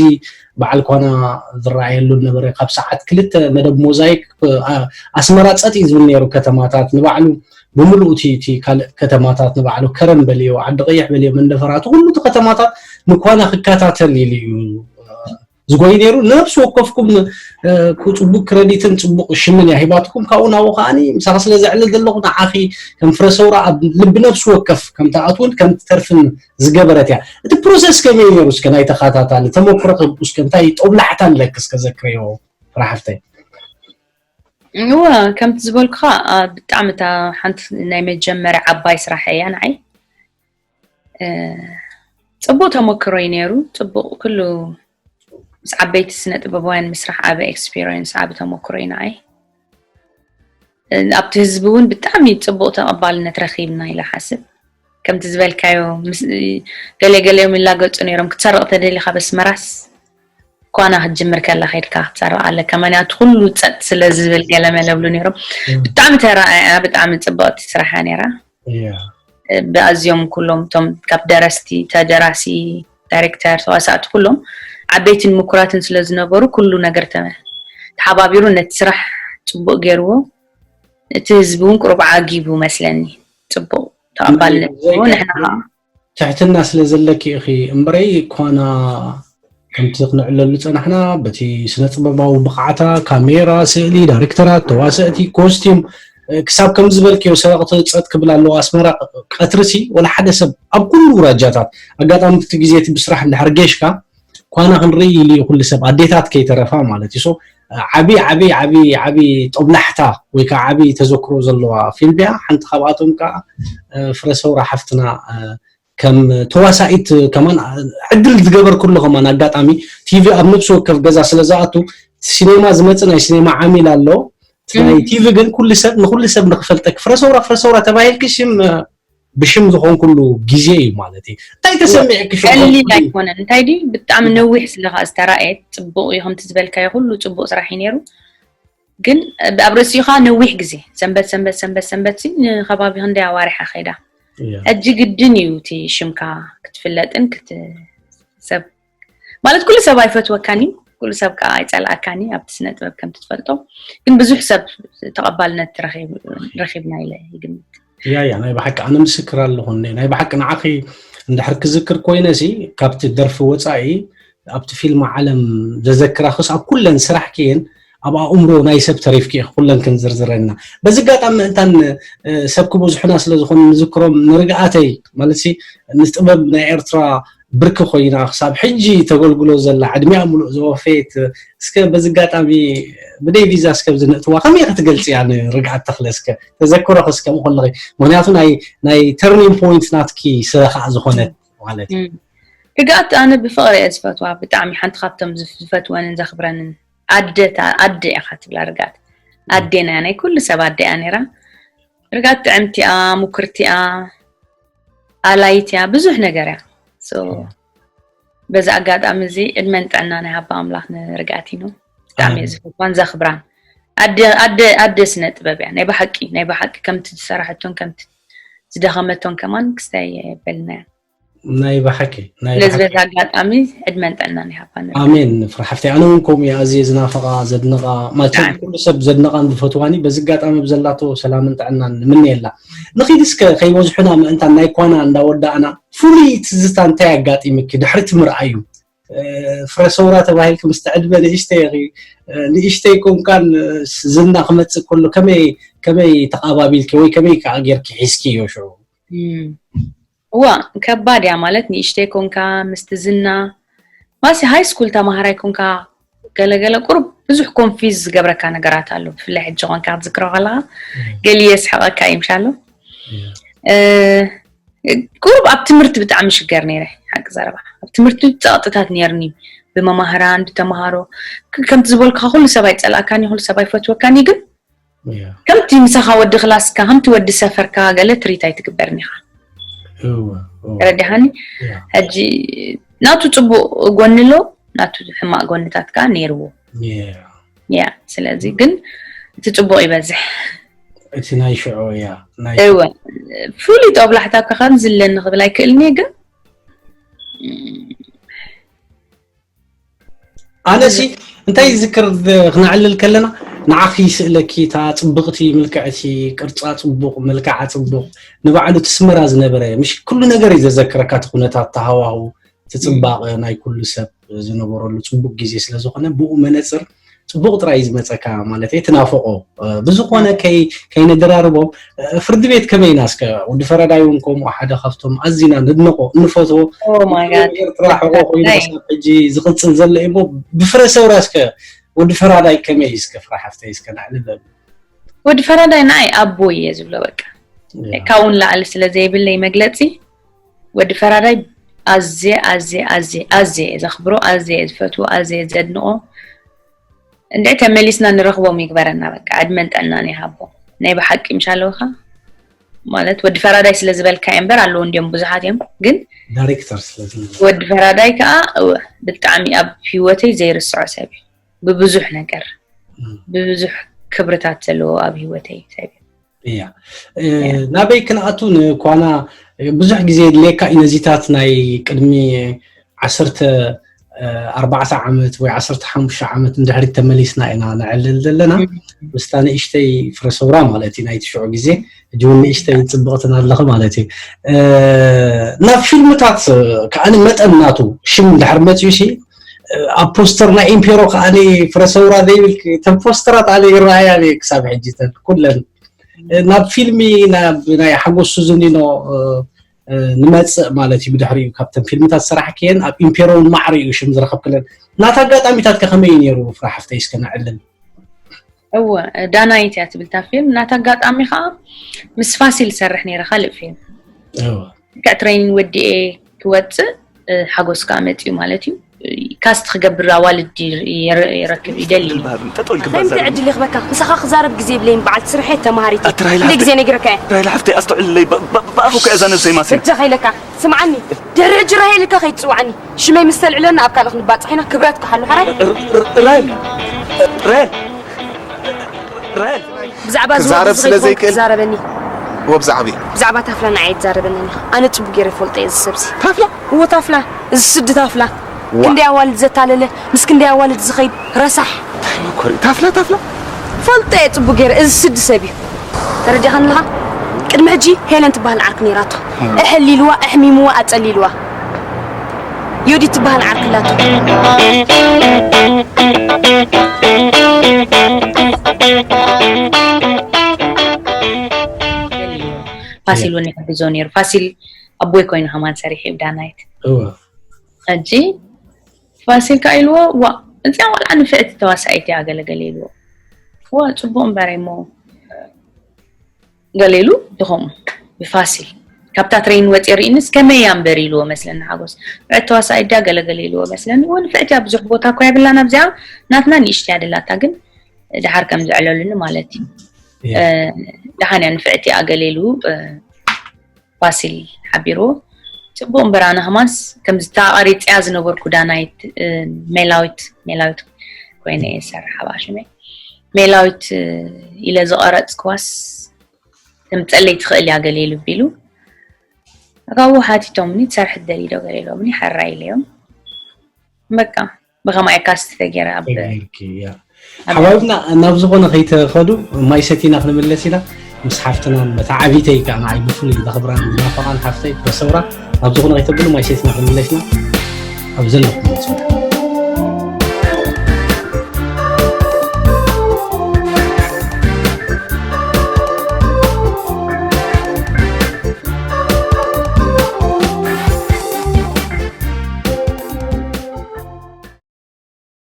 በዓል ኳና ዝረኣየሉ ነበረ። ካብ ሰዓት ክልተ መደብ ሞዛይክ፣ ኣ-፣ ኣስመራ ጸጥ እዩ ዝብል ነይሩ። ከተማታት ንባዕሉ ብምሉኡ እቲ፣ እቲ ካልእ ከተማታት ንባዕሉ ከረን በልዮ፣ ዓዲ ቀይሕ በልዮ፣ መንደፈራ፣ እቲ ኩሉ እቲ ከተማታት ንኳና ክከታተል ኢሉ እዩ ዝጎይ ነይሩ። ነፍሲ ወከፍኩም፣ እ፣ ጽቡቅ ክረዲትን ጽቡቅ ሽምን እያ ሂባትኩም። ካብኡ ናብኡ ከዓኒ ምሳኻ ስለ ዘዕልል ዘለኹ ንዓኺ ከም ፍረ ሰውራ ኣብ ልቢ ነፍሲ ወከፍ ከም ትኣትውን ከም ትተርፍን ዝገበረት እያ። እቲ ፕሮሰስ ከመይ ነይሩ? እስከ ናይ ተኸታታሊ ተመክሮኺ እስከ እንታይ ጦብላሕታ ኣለኪ እስከ ዘክርዮ ፍረ ሓፍተይ። እወ፣ ከምቲ ዝበልኩኻ፣ ኣ፣ ብጣዕሚ እታ ሓንቲ ናይ መጀመርያ ዓባይ ስራሕ እያ ንዓይ። እ፣ ጽቡቅ ተመክሮ እዩ ነይሩ። ጽቡቅ ኩሉ ምስ ዓበይቲ ስነ ጥበባውያን ምስራሕ ዓቢ ኤክስፒሪየንስ፣ ዓቢ ተመክሮ እዩ ንዓይ። እ፣ ኣብቲ ህዝቢ እውን ብጣዕሚ ጽቡቅ ተቐባልነት ረኺብና ኢለ ሓስብ። ከምቲ ዝበልካዮ ምስ-፣ ገለ ገሊኦም ይላገጹ ነይሮም። ክትሰርቕ ተደሊኻ በስመራስ ኳና ክትጅምር ከላ ከይድካ ክትሰርቕ ኣለካ። ምኽንያቱ ኩሉ ጸጥ ስለ ዝብል ገለ መለ ብሉ ነይሮም። ብጣዕሚ ተራእያ፣ ብጣዕሚ ጽብቕቲ ስራሓ ነይራ። እያ። እ፣ ብኣዝዮም ኩሎም እቶም ካብ ደረስቲ፣ ተደራሲ፣ ዳይሬክተር፣ ተዋሳእቲ ኩሎም ዓበይትን ምኩራትን ስለ ዝነበሩ ኩሉ ነገር ተ-፣ ተሓባቢሩ ነቲ ስራሕ ጽቡቕ ገይርዎ። እቲ ህዝቢ እውን ቁሩብ ዓጊቡ መስለኒ። ጽቡቕ ተቐባልነት ብዘይካ ረኺቡ፣ ንሕና ኸዓ ትሕትና ስለ ዘለኪ ኢኺ እምበረይ፣ ኳና ከምቲ ክንዕለሉ ጸናሕና፣ በቲ ስነ ጥበባዊ ብቕዓታ፣ ካሜራ፣ ስእሊ፣ ዳይሬክተራት፣ ተዋሰእቲ፣ ኮስቲም፣ እ፣ ክሳብ ከም ዝበልክዮ ሰረቕቲ ጸጥ ክብል ኣለዎ። ኣስመራ ቀትርሲ ወላ ሓደ ሰብ ኣብ ኩሉ ውራጃታት፣ ኣጋጣሚ እቲ ግዜ እቲ ብስራሕ እንድሕር ጌሽካ ኳና ክንርኢ ኢሉ እዩ ኩሉ ሰብ፣ ኣዴታት ከይተረፋ ማለት እዩ። ሶ፣ ዓቢ፣ ዓቢ፣ ዓቢ፣ ዓቢ ጦብላሕታ ወይ ከዓ ዓቢ ተዘክሮ ዘለዋ ፊልም እያ። ሓንቲ ካብኣቶም ከዓ፣ እ፣ ፍረ ሰውራ ሓፍትና፣ እ፣ ከም ተዋሳኢት ከማን ዕድል ዝገበርኩሉ ከማን ኣጋጣሚ ቲቪ ኣብ ነፍሲ ወከፍ ገዛ ስለ ዝኣቱ፣ ሲኔማ ዝመጽእ ናይ ሲኔማ ዓሚል ኣሎ። እቲ ናይ ቲቪ ግን ኩሉ ሰብ፣ ንኩሉ ሰብ ንክፈልጠክ ፍረ ሰውራ፣ ፍረ ሰውራ ተባሂልኪ ሽም፣ እ፣ ብሽም ዝኾንኩሉ ግዜ እዩ ማለት እዩ። እንታይ ተሰሚዕኪ ሽዑ? ቀሊል ኣይኮነን። እንታይ ድዩ ብጣዕሚ ነዊሕ ስለ ከዓ ዝተራእየት ጽቡቕ እዩ፣ ከምቲ ዝበልካዮ ኩሉ ጽቡቕ ስራሕ እዩ ነይሩ። ግን ኣብ ርእሲኡ ከዓ ነዊሕ ግዜ ሰንበት ሰንበት ሰንበት ሰንበት ሲ ንከባቢ ክንደይ ኣዋርሕ ከይዳ። እያ። ሕጂ ግድን እዩ እቲ ሽምካ ክትፍለጥን ክት-፣ ሰብ ማለት ኩሉ ሰብ ኣይፈትወካን እዩ፣ ኩሉ ሰብ ከዓ ኣይጸልኣካን እዩ ኣብቲ ስነ ጥበብ ከምቲ ትፈልጦ። ግን ብዙሕ ሰብ ተቐባልነት ረኺብ-፣ ረኺብና ኢለ ይግምት። እያ፣ እያ፣ ናይ ብሓቂ ኣነ ምስክር ኣለኹ። እንደ-፣ ናይ ብሓቂ ንዓኺ እንድሕር ክዝክር ኮይነ ሲ ካብቲ ደርፊ ወጻኢ ኣብቲ ፊልም ዓለም ዘዘክራኽስ ኣብ ኩለን ስራሕኪን ኣብ ኣእምሮ ናይ ሰብ ተሪፍኪ ኢኺ ኩለን ክንዝርዝረና። በዚ ኣጋጣሚ ምእንታን፣ እ፣ ሰብ ክበዝሑና ስለ ዝኾኑ ንዝክሮም ንርግኣተይ ማለት ሲ ንጥበብ ናይ ኤርትራ ብርኪ ኮይና ክሳብ ሕጂ ተገልግሎ ዘላ ዕድሚኣ ሙሉእ ዝወፈየት፣ እስከ በዚ ኣጋጣሚ ብደይ ቪዛ እስከ ኣብዚ ንእትዋ ከመይ ክትገልጽያ ንርግኣት ተኽለ እስከ ተዘክሮኺ እስከ ምኾለኺ? ምኽንያቱ ናይ፣ ናይ ተርኒንግ ፖይንት ናትኪ ስለ ከዓ ዝኾነት ማለት እዩ። እም። ርግኣት ኣነ ብፍቕሪ እየ ዝፈትዋ፣ ብጣዕሚ ሓንቲ ካብቶም ዝፍ-፣ ዝፈትወንን ዘኽብረንን ኣደታ-፣ ኣደ ኢኻ ትብላ ርግኣት። ኣዴና እያ፣ ናይ ኩሉ ሰብ ኣደ እያ ነይራ። ርግኣት ጥዕምቲ እያ፣ ምኩርቲ እያ፣ ኣላይት እያ፣ ብዙሕ ነገር እያ። ሶ፣ በዚ ኣጋጣሚ እዚ ዕድመን ጥዕናን ይሃባ ኣምላኽ ንርግኣት ኢኖ። ብጣዕሚ እየ ኣሜን። ዝፈትዋን ዘኽብራን። ኣደ፣ ኣደ፣ ኣደ ስነ ጥበብ እያ። ናይ ብሓቂ፣ ናይ ብሓቂ ከምቲ ዝሰራሐቶን ከምቲ ዝደኸመቶን ከማን ክስታይ የበልና እያ። ናይ ብሓቂ፣ ናይ ስለዚ ብሓቂ። በዚ ኣጋጣሚ ዕድመን ጥዕናን ይሃባ ንርግኣት። ኣሜን። ፍረ ሓፍተይ፣ ኣነ እውን ከምኡ እየ ኣዝየ ዝናፍቓ፣ ዘድንቓ፣ ማለት ብጣዕሚ። ኩሉ ሰብ ዘድንቓን ዝፈትዋን እዩ። በዚ ኣጋጣሚ ብዘላቶ ሰላምን ጥዕናን ንምነየላ። ንኺድ እስከ ከይበዝሑና ምእንታን ናይ ኳና እንዳወዳእና፣ ፍሉይ ትዝታ እንታይ ኣጋጢምኪ ድሕሪ እቲ ምርኣዩ? እ፣ ፍረ ሰውራ ተባሂልኪ ምስቲ ዕድመ ንእሽተይ ኢኺ፣ እ፣ ንእሽተይ ኮንካን፣ እ፣ ዝና ክመጽእ ከሎ ከመይ፣ ከመይ ተቓባቢልኪ ወይ ከመይ ከኣ ጌርኪ ሒዝክዮ ሽዑ? እም። እዋ፣ ከባድ እያ ማለት ንእሽተይ ኮንካ ምስቲ ዝና፣ ማሲ ሃይ ስኩል ተማሃራይ ኮንካ ገለገለ ቁሩብ ብዙሕ ኮንፊዝ ዝገብረካ ነገራት ኣሎ። ብፍላይ ሕጂ ኮንካ ክትዝክሮ ከለኻ እም። ገሊ የስሕቐካ እዩ፣ ምሻሎ? እም። እ፣ ቁሩብ ኣብ ትምህርቲ ብጣዕሚ ሽገር ነይረ፣ ሓቂ ዘረባ። ኣብ ትምህርቲ ጸቕጥታት ነይርኒ፣ ብመማህራን፣ ብተማሃሮ። ክ-፣ ከምቲ ዝበልኩኻ ኩሉ ሰብ ኣይጸልኣካን እዩ፣ ኩሉ ሰብ ኣይፈትወካን እዩ፣ ግን እያ። ከምቲ ምሳኻ ወዲ ክላስካ፣ ከምቲ ወዲ ሰፈርካ ገለ ትሪት ኣይትግበርን ኢኻ። እወ፣ እወ። ተረዲኻኒ? እያ። ሕጂ ናቱ ጽቡቕ ጎኒ ኣሎ፣ ናቱ ሕማቕ ጎንታት ከኣ ነይርዎ። እያ። ያ ስለዚ ግን እቲ ጽቡቕ ይበዝሕ። እቲ ናይ ሽዑ ያ ናይ እወ ፍሉይ ጦብላሕታ ከኸም ዝለኒ ክብል ኣይክእልኒ ግን ኣነሲ እንታይ ዝክር ክነዕልል ከለና ንዓኺ ይስእለኪ እታ ጽብቕቲ ምልክዕቲ ቅርጻ ጽቡቕ መልክዓ ጽቡቕ ንባዕሉ ትስመራ ዝነበረ ምሽ ኩሉ ነገር እዩ ዘዘክረካ እቲ ኩነታት ተሃዋሁ እቲ ጽባቐ ናይ ኩሉ ሰብ ዝነበረሉ ጽቡቕ ግዜ ስለ ዝኾነ ብኡ መነጽር ጽቡቕ ጥራይ ዝመጸካ ማለት እየ ትናፍቆ ብዝኾነ ከይ ከይነደራርቦም ፍርዲ ቤት ከመይ ኢና እስከ ወዲ ፈራዳይ እውን ከምኡ ሓደ ካብቶም ኣዚና ንድንቆ እንፈትዎ Oh my God. ኤርትራ ሕቆ ኮይኑ ክሳብ ሕጂ ዝቕጽል ዘሎ እዩ እሞ ብፍረ ሰውራ እስከ ወዲ ፈራዳይ ከመይ እዩ እስከ ፍራ ሓፍተይ እስከ ናዕልለሉ ወዲ ፈራዳይ ንዓይ ኣቦ እየ ዝብሎ በቃ ካብኡን ላዕሊ ስለ ዘይብለይ መግለፂ ወዲ ፈራዳይ ኣዝየ ኣዝየ ኣዝየ ኣዝየ እየ ዘኽብሮ ኣዝየ እየ ዝፈትዎ ኣዝየ እየ ዘድንቆ እንድዒ ተመሊስና ንረኽቦም ይግበረና በቃ ዕድመን ጥዕናን ይሃቦ ናይ ብሓቂ ምሽ ኣለውኻ ማለት ወዲ ፈራዳይ ስለ ዝበልካ እየ እምበር ኣለዉ እንዲዮም ብዙሓት እዮም ግን ዳይሬክተር ስለ ዝነበረ ወዲ ፈራዳይ ከዓ እወ ብጣዕሚ ኣብ ህይወተይ ዘይርስዖ ሰብ እዩ ብብዙሕ ነገር ብብዙሕ ክብርታት ዘለዎ ኣብ ህይወተይ ሰብ እዩ እያ ናበይ ክንኣቱ ንኳና ብዙሕ ግዜ የድልየካ እዩ ነዚታት ናይ ቅድሚ ዓሰርተ ኣርባዕተ ዓመት ወይ ዓሰርተ ሓሙሽተ ዓመት ንድሕሪት ተመሊስና ኢና ነዕልል ዘለና ምስታ ንእሽተይ ፍረሰውራ ማለት እዩ ናይቲ ሽዑ ግዜ ሕጂ እውን ንእሽተይ ፅብቕትን ኣለኺ ማለት እዩ ናብ ፊልምታት ከዓኒ መጠን ናቱ ሽም እንድሕር መፅዩ ሲ ኣብ ፖስተር ናይ ኢምፔሮ ከዓኒ ፍረሰውራ ዘይብል ተን ፖስተራት ኣነ ይረኣያ ክሳብ ሕጂ ተን ኩለን ናብ ፊልሚ ናብ ናይ ሓጎስ ሱዝኒኖ ንመፅእ ማለት እዩ ብድሕሪኡ ካብተን ፊልምታት ሰራሕክየን ኣብ ኢምፔሮ እውን ማዕረ እዩ ሽም ዝረኸብክለን ናታ ኣጋጣሚታት ከ ከመይ እዩ ነይሩ ፍራ ሓፍተይ እስከ ነዕልል እወ ዳናይት እያ ትብል እታ ፊልም ናታ ኣጋጣሚ ከዓ ምስ ፋሲል ሰርሕ ነይረ ካልእ ፊልም ልክዕ ትሬኒን ወዲኤ ክወፅእ ሓጎስ ከዓ መፅኡ ማለት እዩ ካስት ክገብር ኣዋልድ ይረክብ ይደሊ ከምቲ ዕድል ይኽበካ ምሳኻ ክዛረብ ግዜ የብለይን በዓልቲ ስርሐ ተማሃሪት እንደ ግዜ ነጊረካ እየ ራይል ሓፍተይ ኣስተውዕልለይ ብኣፉ ከ እዛ ነብሰይ ማሲና እጃ ከይለካ ስምዓኒ ድሕሪ ሕጂ ራሄል ኢልካ ከይትፅዋዕኒ ሽመይ ምስ ተልዕለኒ ኣብ ካልእ ክንባፅሕ ኢና ክብረት ክሓሉ ሓራይ ራይል ራይል ራይል ብዛዕባ ዝወዲ ዝኸይድ ትዛረበኒ ወብዛዕቢ ብዛዕባ ታፍላ ንዓይ ትዛረበኒ ኣነ ፅቡቅ ገይረ ፈልጦ እየ ዝሰብሲ ታፍላ እዎ ታፍላ እዚ ስዲ ታፍላ ክንደይ ኣዋልድ ዘታለለ ምስ ክንደይ ኣዋልድ ዝኸይድ ረሳሕ ታፍላ ታፍላ ፈልጦ እየ ፅቡቅ ገይረ እዚ ስዲ ሰብ እዩ ተረዲኻኒ ኣለኻ ቅድሚ ሕጂ ሄለን ትበሃል ዓርኪ ነይራቶ እሕሊልዋ ኣሕሚምዋ ኣፀሊልዋ ዮዲት ትበሃል ዓርኪ ኣላቶ ፋሲል እውን ይሕግዞ ነይሩ ፋሲል ኣቦይ ኮይኑ ከማን ሰሪሑ እዩ ዳናይት ሕጂ ፋሲል ከዓ ኢልዎ ዋ እዚኣ ቆልዓ ንፍዕቲ ተዋሳኢት እያ ገለገለ ኢልዎ ዋ ፅቡቅ እምበር እሞ ገለ ኢሉ ድኸሙ ብፋሲል ካብታ ትሬን ወፂ ርኢንስ ከመይ እያ እምበር ኢልዎ መስለኒ ሓጎስ ንፍዕቲ ተዋሳኢት ድያ ገለገለ ኢልዎ መስለኒ እዎ ንፍዕቲ እያ ብዙሕ ቦታ እኳ የብላን ኣብዚኣ ናትና ንእሽቲ እያ ደላታ ግን ድሓር ከም ዝዕለሉኒ ማለት እዩ ደሓን እያ ንፍዕቲ እያ ገለ ኢሉ ፋሲል ሓቢርዎ ጽቡቅ እምበር ኣነ ከማንስ ከምዚ ተቃሪጽያ ዝነበርኩ ዳናይት ሜላዊት ሜላዊት ኮይነ እየ ዝሰርሕ ኣብ ኣሽመ ሜላዊት ኢለ ዝቀረጽክዋስ ተምጸለይ ትኽእል እያ ገለ ኢሉ ቢሉ ካብኡ ሓቲቶምኒ ትሰርሒ ትደልዪ ዶ ገለ ኢሎምኒ ሓራይ ኢለዮም በቃ ብኸማይ ካስት ተገይረ ኣብ ሓባብና ናብ ዝኾነ ከይተኸዱ ማይ ሰቲና ክንምለስ ኢና ምስ ሓፍትና መታዓቢተይ ከዓ ንዓይ ብፍሉይ ዘኽብራን ዝናፈቓን ሓፍተይ በሰውራ ናብ ዝኾነ ከይተብሉ ማይ ሰቲና ክንምለስ ኢና ኣብ ዘለኹም